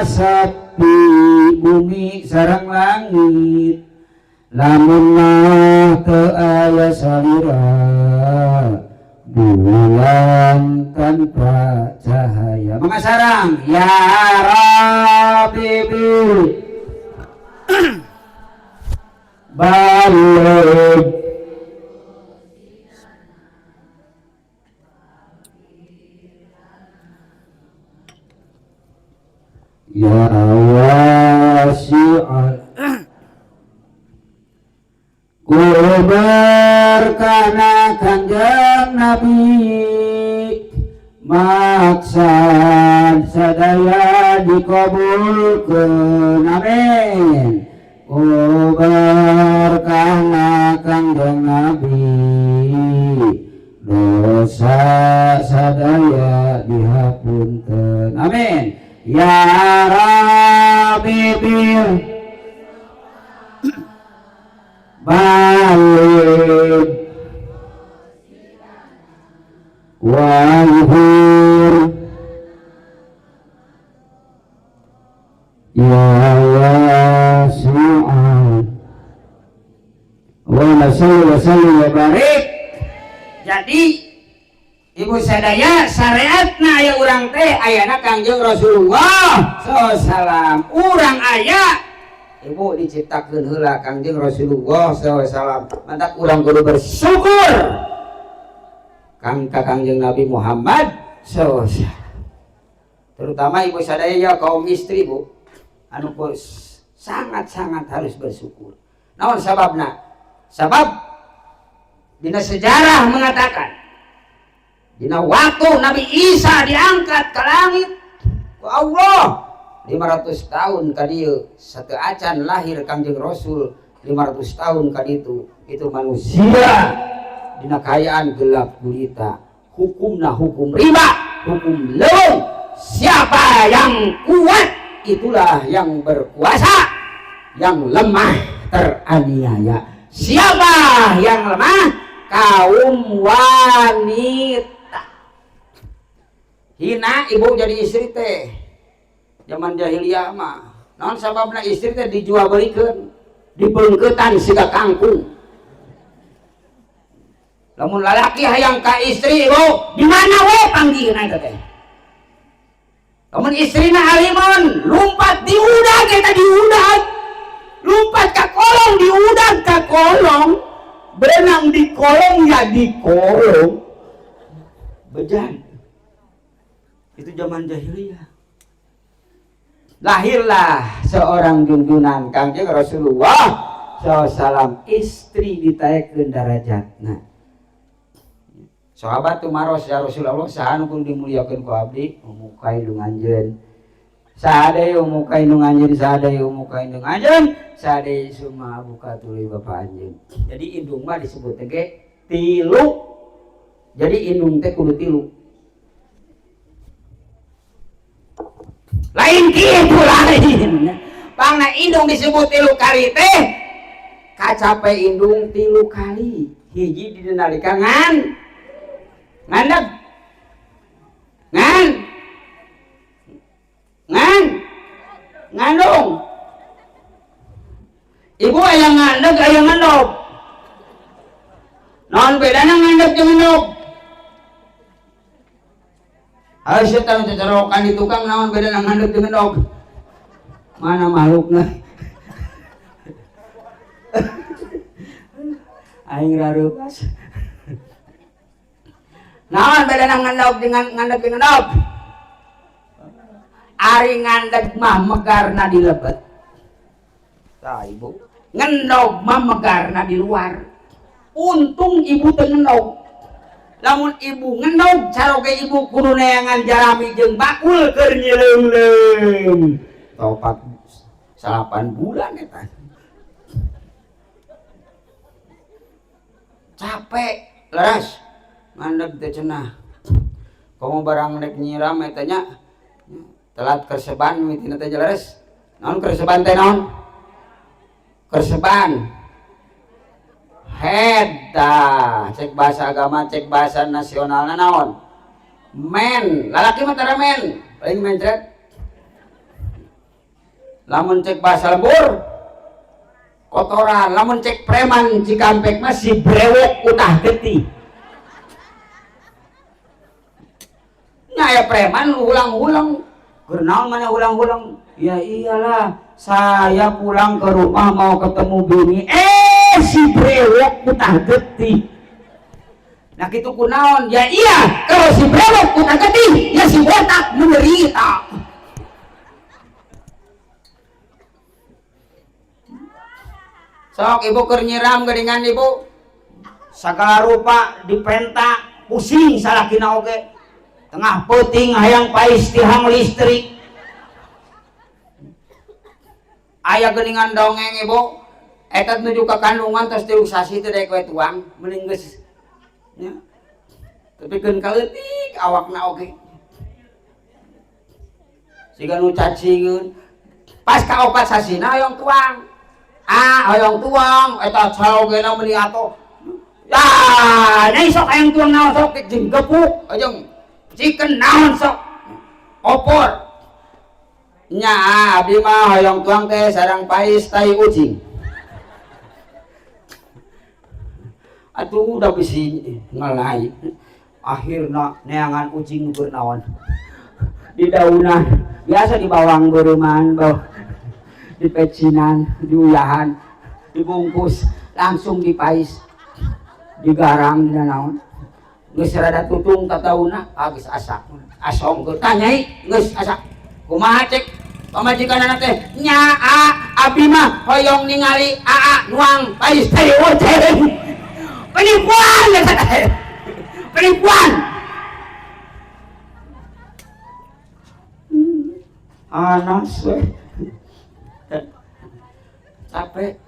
sapi bumi sareng langit, lamun mah teu aya salira bulan tanpa cahaya. Maka sarang ya Rabbi bil balik ya wasi'al kubar kana Kangjeng Nabi, maksad sadaya dikabulkeun. Amin. Kubar kana Kangjeng Nabi, dosa sadaya dihapunten. Amin. Ya Rabbi bil balik wahur ya wasi'al wa salli wa salli wa barik. Jadi ibu sadaya, syariatna aya urang teh ayana Kangjeng Rasulullah sallallahu alaihi wasallam. Urang aya ibu diciptakeun heula Kangjeng Rasulullah sallallahu alaihi wasallam. Mantak urang kudu bersyukur kang ka Kangjeng Nabi Muhammad sallallahu alaihi wasallam. Terutama ibu sadaya ya kaum istri bu, anu sangat-sangat harus bersyukur. Naon sababna? Sabab dina sejarah mengatakan dina waktu Nabi Isa diangkat ke langit ku Allah 500 tahun ka dieu sateu acan lahir Kangjeng Rasul, 500 tahun ka ditu itu manusia dina kaayaan gelap gulita, hukumna hukum riba, hukum leuweung. Siapa yang kuat itulah yang berkuasa, yang lemah teraniaya. Siapa yang lemah? Kaum wanita. Hina ibu jadi istri teh zaman jahiliyah mah. Naon sababna istri teh dijual belikeun? Dibengketan siga kangkung. Lamun lalaki hayang ka istri ibu, di mana we panggihna eta teh? Lamun istrina alimon, lumpat diudag eta diudag. Lumpat ka kolong diudag ka kolong. Berenang di kolong ya di kolong. Bejan. Itu zaman jahiliyah. Lahirlah seorang junjunan Kangjeng Rasulullah SAW, istri ditaekkeun darajatna. Sahabat tumaros ya Rasulullah, saha nu kudu dimuliakeun ku abdi? Umuka indung anjeun. Saha deui umuka indung anjeun, saha deui umuka indung anjeun, saha deui summa abuka tuluy bapa anjeun. Jadi indung mah disebut teh ge tilu. Jadi indung teh kudu tilu. Lain kitu lain. Pangna indung disebut tilu kali teh kacape indung tilu kali. Hiji dina nalika ngan ngandeg ngan ngan ngandung. Ibu aya ngandeg aya ngandog. Naon bedana ngandeg jeung ngendog? Ayo setan cecerokan di tukang naon bedana ngandeg jeung ngendog? Mana makhlukna? Aing rareupas. Naon bedana ngendog dengan ngandeg jeung ngendog? Ari ngandeg mah megarna di lebet. Tah ibu, ngendog mah megarna di luar. Untung ibu teu ngendog. Lamun ibu ngendog caroge ibu kudu neangan jarami jeung bakul keur nyileungleung. Topat 8 bulan eta. Capek, leres. Ngandeg teh cenah. Komo barang rek nyiram eta nya telat kerseban mitina teh leres. Naon kerseban teh naon? Kerseban. Heda, cek bahasa agama, cek bahasa nasionalna naon? Men, lalaki mah tara men, paling mencret. Lamun cek bahasa lembur kotoran, lamun cek preman Cikampek mah si brewok utah getih. Nya aya preman ulang-ulang, keur naon mana ulang-ulang? Ya iyalah, saya pulang ke rumah mau ketemu bini, si brewok utah getih. Nah kitu kunaon? Ya iya, kalau si brewok utah getih, ya si botak menderita. Sok ibu keur nyiram geuningan ibu, sagala rupa dipenta, pusing salakina oge. Tengah peuting hayang pais tihang listrik. Aya geuningan dongeng ibu, eta nuju ka kandungan tos 3 sasi teh daek we tuang, mending geus nya. Tapi keun kaleutik awakna oge. Siga nu cacingeun. Pas ka 4 sasina hoyong tuang. Ah, hoyong tuang eta carogena meuni atoh. Ya, nyai sok hayang tuang naon sok jeung gepuk jeung chicken naon sok opor. Nya abdi mah hoyong tuang teh sareng pais tai ucing. Atuh udah bisi ngelai. Akhirna neangan ucing nu keur naon. Di daunan biasa di bawang beureman, di pecinan, diuyahan, dibungkus, langsung dipais, digarang dina naon. Geus rada tutung katauna, ah geus asak. Asong geus tanyai geus asak. Kumaha cek pamajikanana teh? Nya a abi mah hoyong ningali aa nuang pais teh ucing. Penipuan eta teh. Penipuan. Anas we. Capek.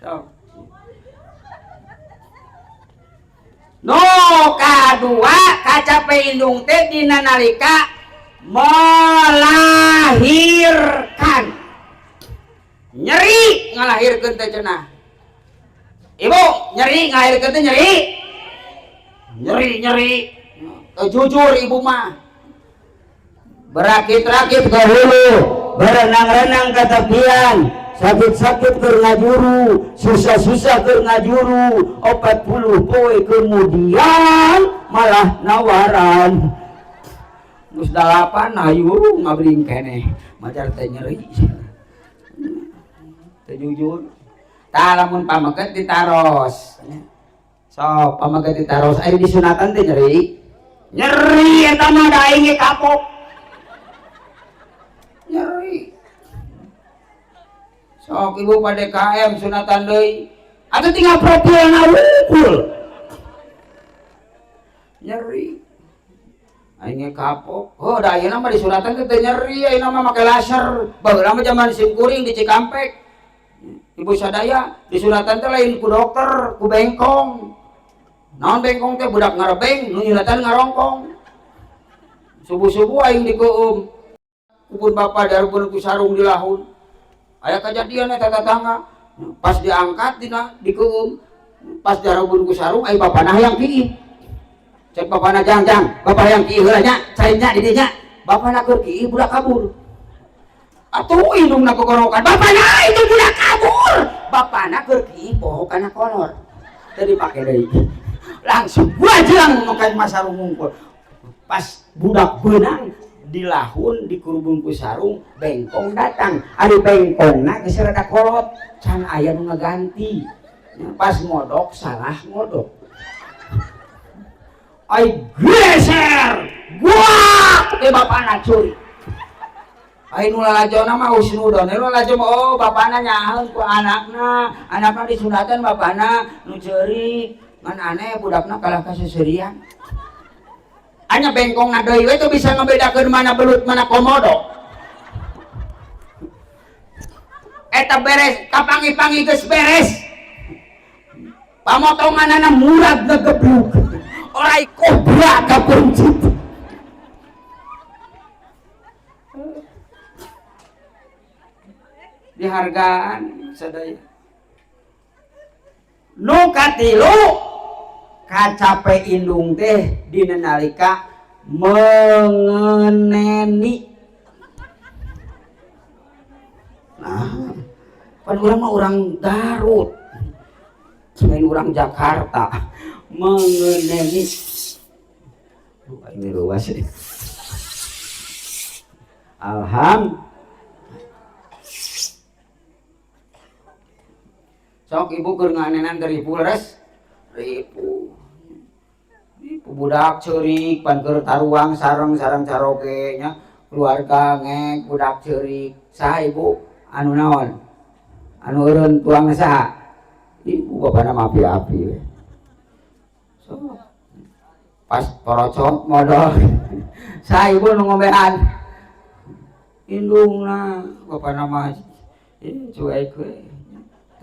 So. No kadua kacape indung teh dina nalika melahirkan. Nyeri ngalahirkeun teh cenah. Ibu nyeri ngalahirkeun teh nyeri. Nyeri nyeri. Jujur ibu mah. Berakit-rakit ke hulu, berenang-renang ke tepian, Sakit-sakit keur ngajuru, susah-susah keur ngajuru, 40 poe kemudian malah nawaran. Geus 8 hayu ngabring keneh, majar teh nyeri. Teu jujur. Tah lamun pameget ditaros. Sok pameget ditaros ari disunatan teh nyeri. Nyeri eta mah da aing ge kapok. Nyeri. Sok ibu pada KM sunatan deui. Atuh tinggal profilna wungkul. Nyeri. Aing ge kapok. Oh, da ayeuna mah disunatan teh teu nyeri, ayeuna mah make laser. Baheula mah zaman simkuring di Cikampek. Ibu sadaya disunatan teh lain ku dokter, ku bengkong. Naon bengkong teh budak ngarebeng, nu nyunatan ngarongkong. Subuh-subuh aing dikeum. Kubun bapa darupun ku sarung di lahun. Aya kajadian eta tetangga. Pas diangkat dina dikeum. Pas darupun ku sarung ai bapana hayang kiih. Cek bapana jang-jang, bapak hayang kiih heula nya, cai nya di dinya. Bapana keur kiih budak kabur. Atuh indungna kogorokan, bapana itu budak kabur. Bapana keur kiih poho kana kolor. Teu dipake deui. Langsung wajang makan masarung mungkul. Pas budak beunang dilahun dikurubung ku sarung, bengkong datang. Ari bengkongna geus rada kolot, can aya nu ngaganti. Pas ngodok salah ngodok. Ai geser, gua teh bapana curi. Ai nu lalajona mah husnudon, nu lalajo mah oh bapana nyaheun ku anakna, anakna disunatan bapana nu ceurik, ngan aneh budakna kalah ka seuseurian. Anya bengkongna deui we teu bisa ngabedakeun mana belut mana komodo. Eta beres, kapangi-pangi geus beres. Pamotonganana murag ngegeblug. Orai kobra kapencit. Dihargaan sadaya. Nu katilu kacape indung teh dina nalika mengeneni. Nah, pan urang mah urang Garut, lain urang Jakarta. Mengeneni. Duh, ini luas. Alhamdulillah. Sok ibu keur nganenan teh ribu leres. Ribu. Ribu budak ceurik pan keur taruang sareng-sareng caroge nya, keluarga ngek budak ceurik. Saha ibu anu naon? Anu eureun tuang saha? Ibu bapana mah api-api we. Sok. Pas porocok modal. Saha ibu nu ngombean? Indungna bapana mah cuek we.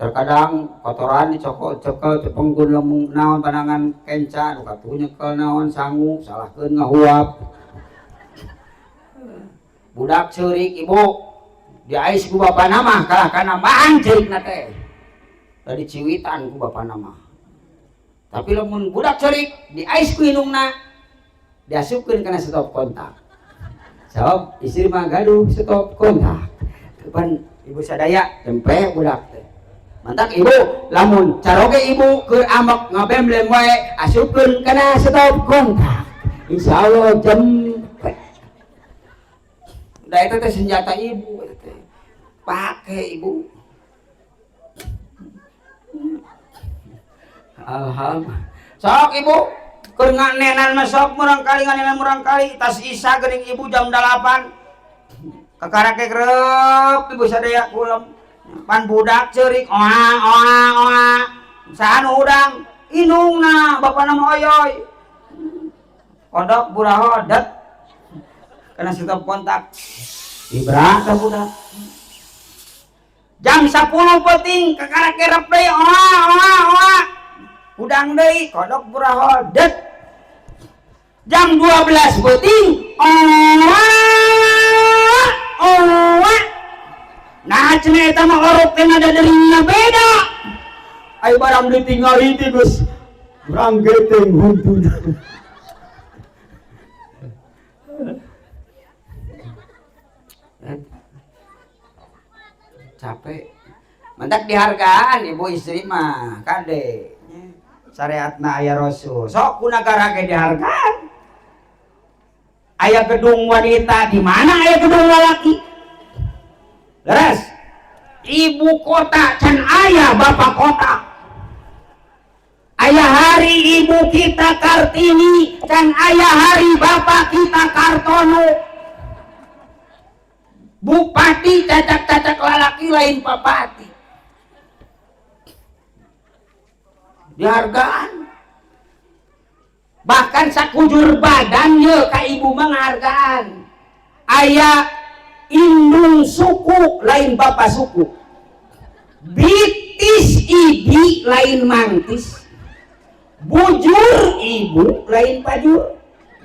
Terkadang kotoran dicokot cekel cepengkeun lemung naon panangan kenca nu katuh nyekel naon sangu salahkeun ngahuap. Budak ceurik ibu diais ku bapana mah kalah kana nambahan ceurikna teh. Da diciwitan ku bapana mah. Tapi lamun budak ceurik diais ku indungna diasupkeun kana stop kontak. Sabab istri mah gaduh stop kontak. Pan ibu sadaya tempe budak teh. Mantak ibu lamun caroge ibu keur ambek ngabemblem wae asupkeun kana stop kontak. Insyaallah jempe. Da eta teh senjata ibu eta teh. Pake ibu. Alhamdulillah. Sok ibu keur nganenan mah sok murang kali nganenan murang kali tas isa geuning ibu jam 8. Kakarake grep ibu sadaya kulem. Pan budak ceurik oa oa oa. Saha nu hudang? Indungna bapana mah oyoy. Kodok buraho det. Kana stop kontak. Ibra teh budak. Jam 10 peuting kakarake rep deui oa oa oa. Hudang deui kodok buraho det. Jam 12 peuting oa oa. Nah cenah eta mah orok teh nada deringna beda. Ayo barang ditinggali teh geus ranggeteng huntuna. Capek. Mentak dihargaan ibu istri mah kade. Syariatna aya Rasul. Sok ku nagara ge dihargaan. Aya gedung wanita di mana aya gedung lalaki? Leres. Ibu kota can aya bapak kota. Aya hari ibu kita Kartini can aya hari bapak kita Kartono. Bupati cacak-cacak lalaki lain papati. Dihargaan. Bahkan sakujur badan ye ka ibu menghargaan. Aya indung suku lain bapak suku. Bitis ibi lain mantis. Bujur ibu lain pajur.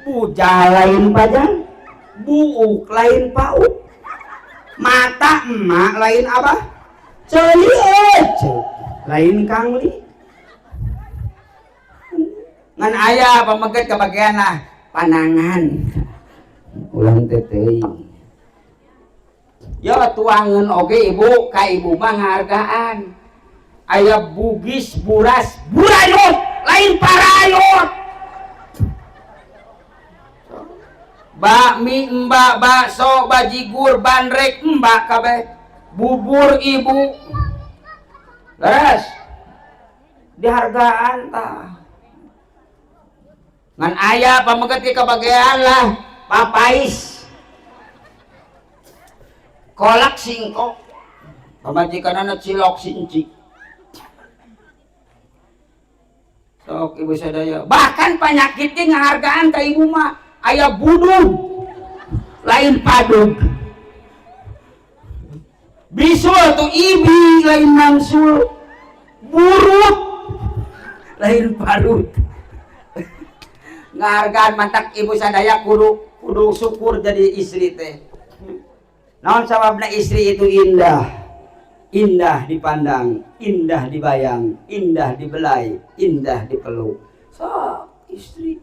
Bujal lain pajang. Buuk lain pauk. Mata emak lain abah. Ceuli ece lain kangli. Ngan aya pameget kebagian lah panangan ulang teh ya tuangan oge ibu ka ibu mah ngahargaan. Aya Bugis buras burayot lain parayot. Bakmi mbak bakso bajigur bandrek mbak kabeh bubur ibu leres dihargaan tah. Ngan aya pameget ke kebagian lah papais kolak singkok pamajikanana cilok sinci. Sok ibu sadaya bahkan penyakitnya ngahargaan ka ibu mah. Aya budug lain padug. Bisul tuh ibi lain mangsul. Burut lain parut. Ngahargaan mantak ibu sadaya kudu syukur jadi istri teh. Naon sababna istri itu indah. Indah dipandang, indah dibayang, indah dibelai, indah dipeluk. Sok istri.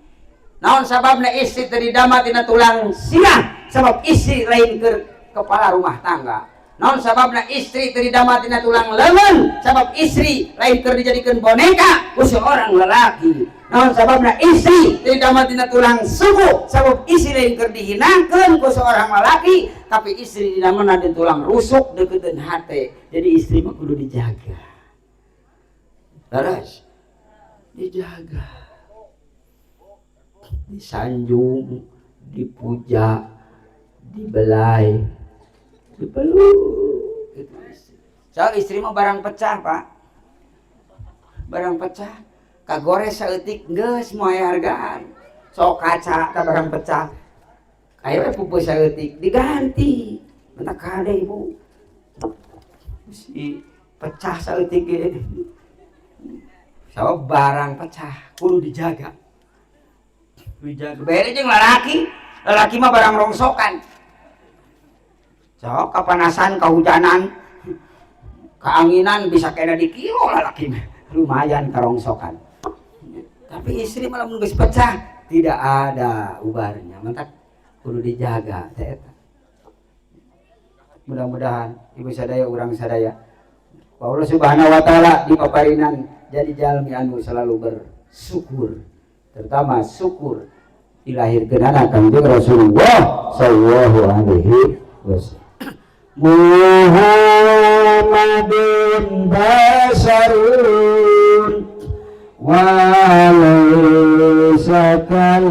Naon sababna istri teu didama tina tulang sirah, sabab istri lain keur kepala rumah tangga. Naon sababna istri teu didama tina tulang leungeun, sabab istri lain keur dijadikeun boneka ku seorang lelaki. Naon sababna istri teu didama tina tulang suku, sabab istri lain keur dihinakeun ku seorang lelaki, tapi istri didamana di tulang rusuk deukeutkeun hate. Jadi istri mah kudu dijaga. Leres. Dijaga. Disanjung, dipuja, dibelai, dipeluk. Itu istri. Soal istri mah barang pecah, Pak. Barang pecah. Kagores saeutik geus moal aya hargaan. Sok kaca ka barang pecah. Aya we pupuh saeutik diganti. Mentak kade ibu. Si pecah saeutik ge. Sok barang pecah kudu dijaga. Dijaga. Beda jeung lalaki. Lalaki mah barang rongsokan. Sok kapanasan, kahujanan, keanginan bisa kena di kilo lalaki mah. Lumayan karongsokan. Tapi istri malah mun geus pecah tidak ada ubarnya. Mantak kudu dijaga teh eta. Mudah-mudahan ibu sadaya urang sadaya Allah Subhanahu wa taala dipaparinan jadi jalmi anu selalu bersyukur, terutama syukur dilahirkeunana Kangjeng Rasulullah sallallahu alaihi wasallam. Muhammadun basarun wa laysa kal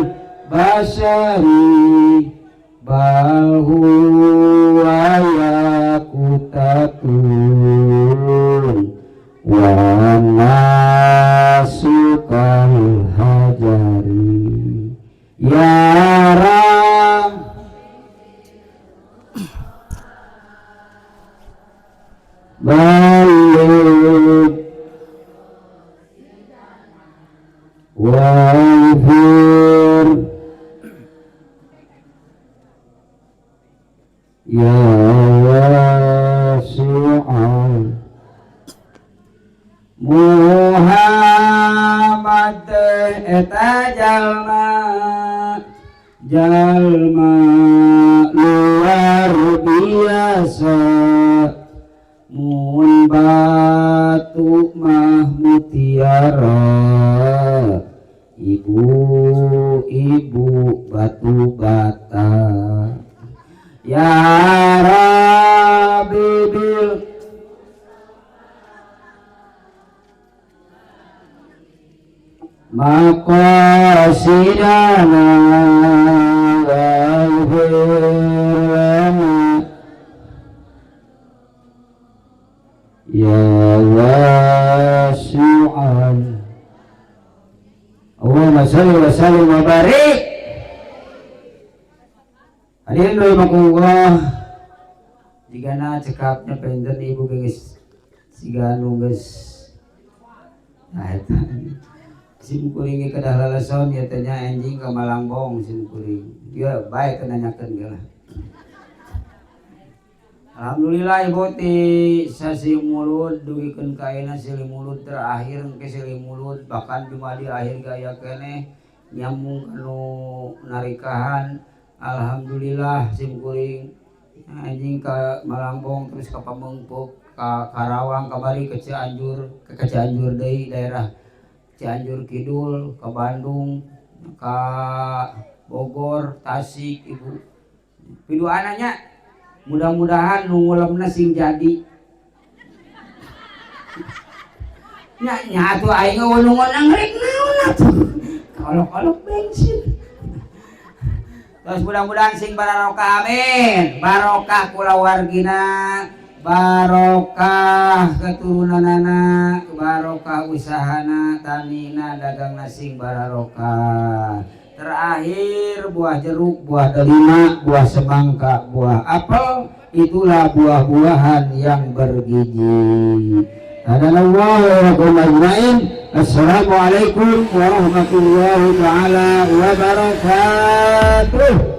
basari bal huwa yaqutatun wa nasu kal hajari ya Rab balik waghfir ya wasi'al Muhammad eta jalma jalma luar biasa mun batu bata. Ya Rabbi bil maqasidana waghfir lana ya wasi'al. Allahumma shalli wa sallim wa barik. Hadirin rahimakumullah, jigana cekapnya penten ibu geus siga nu geus nah eta sim kuring ge kedah laleson ieu teh nya enjing ka Malangbong sim kuring. Ieu bae teu nanyakeun ge lah. Alhamdulillah ibu ti sasi mulud dugikeun ka ayeuna silih mulud terakhir engke silih mulud bahkan jumadi akhir ge aya keneh nyambung kanu narikahan. Alhamdulillah sim kuring anjing ka Malangbong terus ka Pameungpeuk ka Karawang kamari ke Cianjur ke Cianjur deui daerah Cianjur Kidul ke Bandung ka Bogor Tasik ibu piduana nya mudah-mudahan nu ngulemna sing jadi nya nya atuh aing nu ngonang rek naon atuh kolok-kolok bensin. Terus mudah-mudahan sing barokah amin. Barokah kulawargina, barokah keturunanana, barokah usahana, tanina, dagangna sing barokah. Terakhir buah jeruk, buah delima, buah semangka, buah apel, itulah buah-buahan yang bergizi. Hadanallahu wa lakum ajmain. Assalamualaikum warahmatullahi taala wabarakatuh.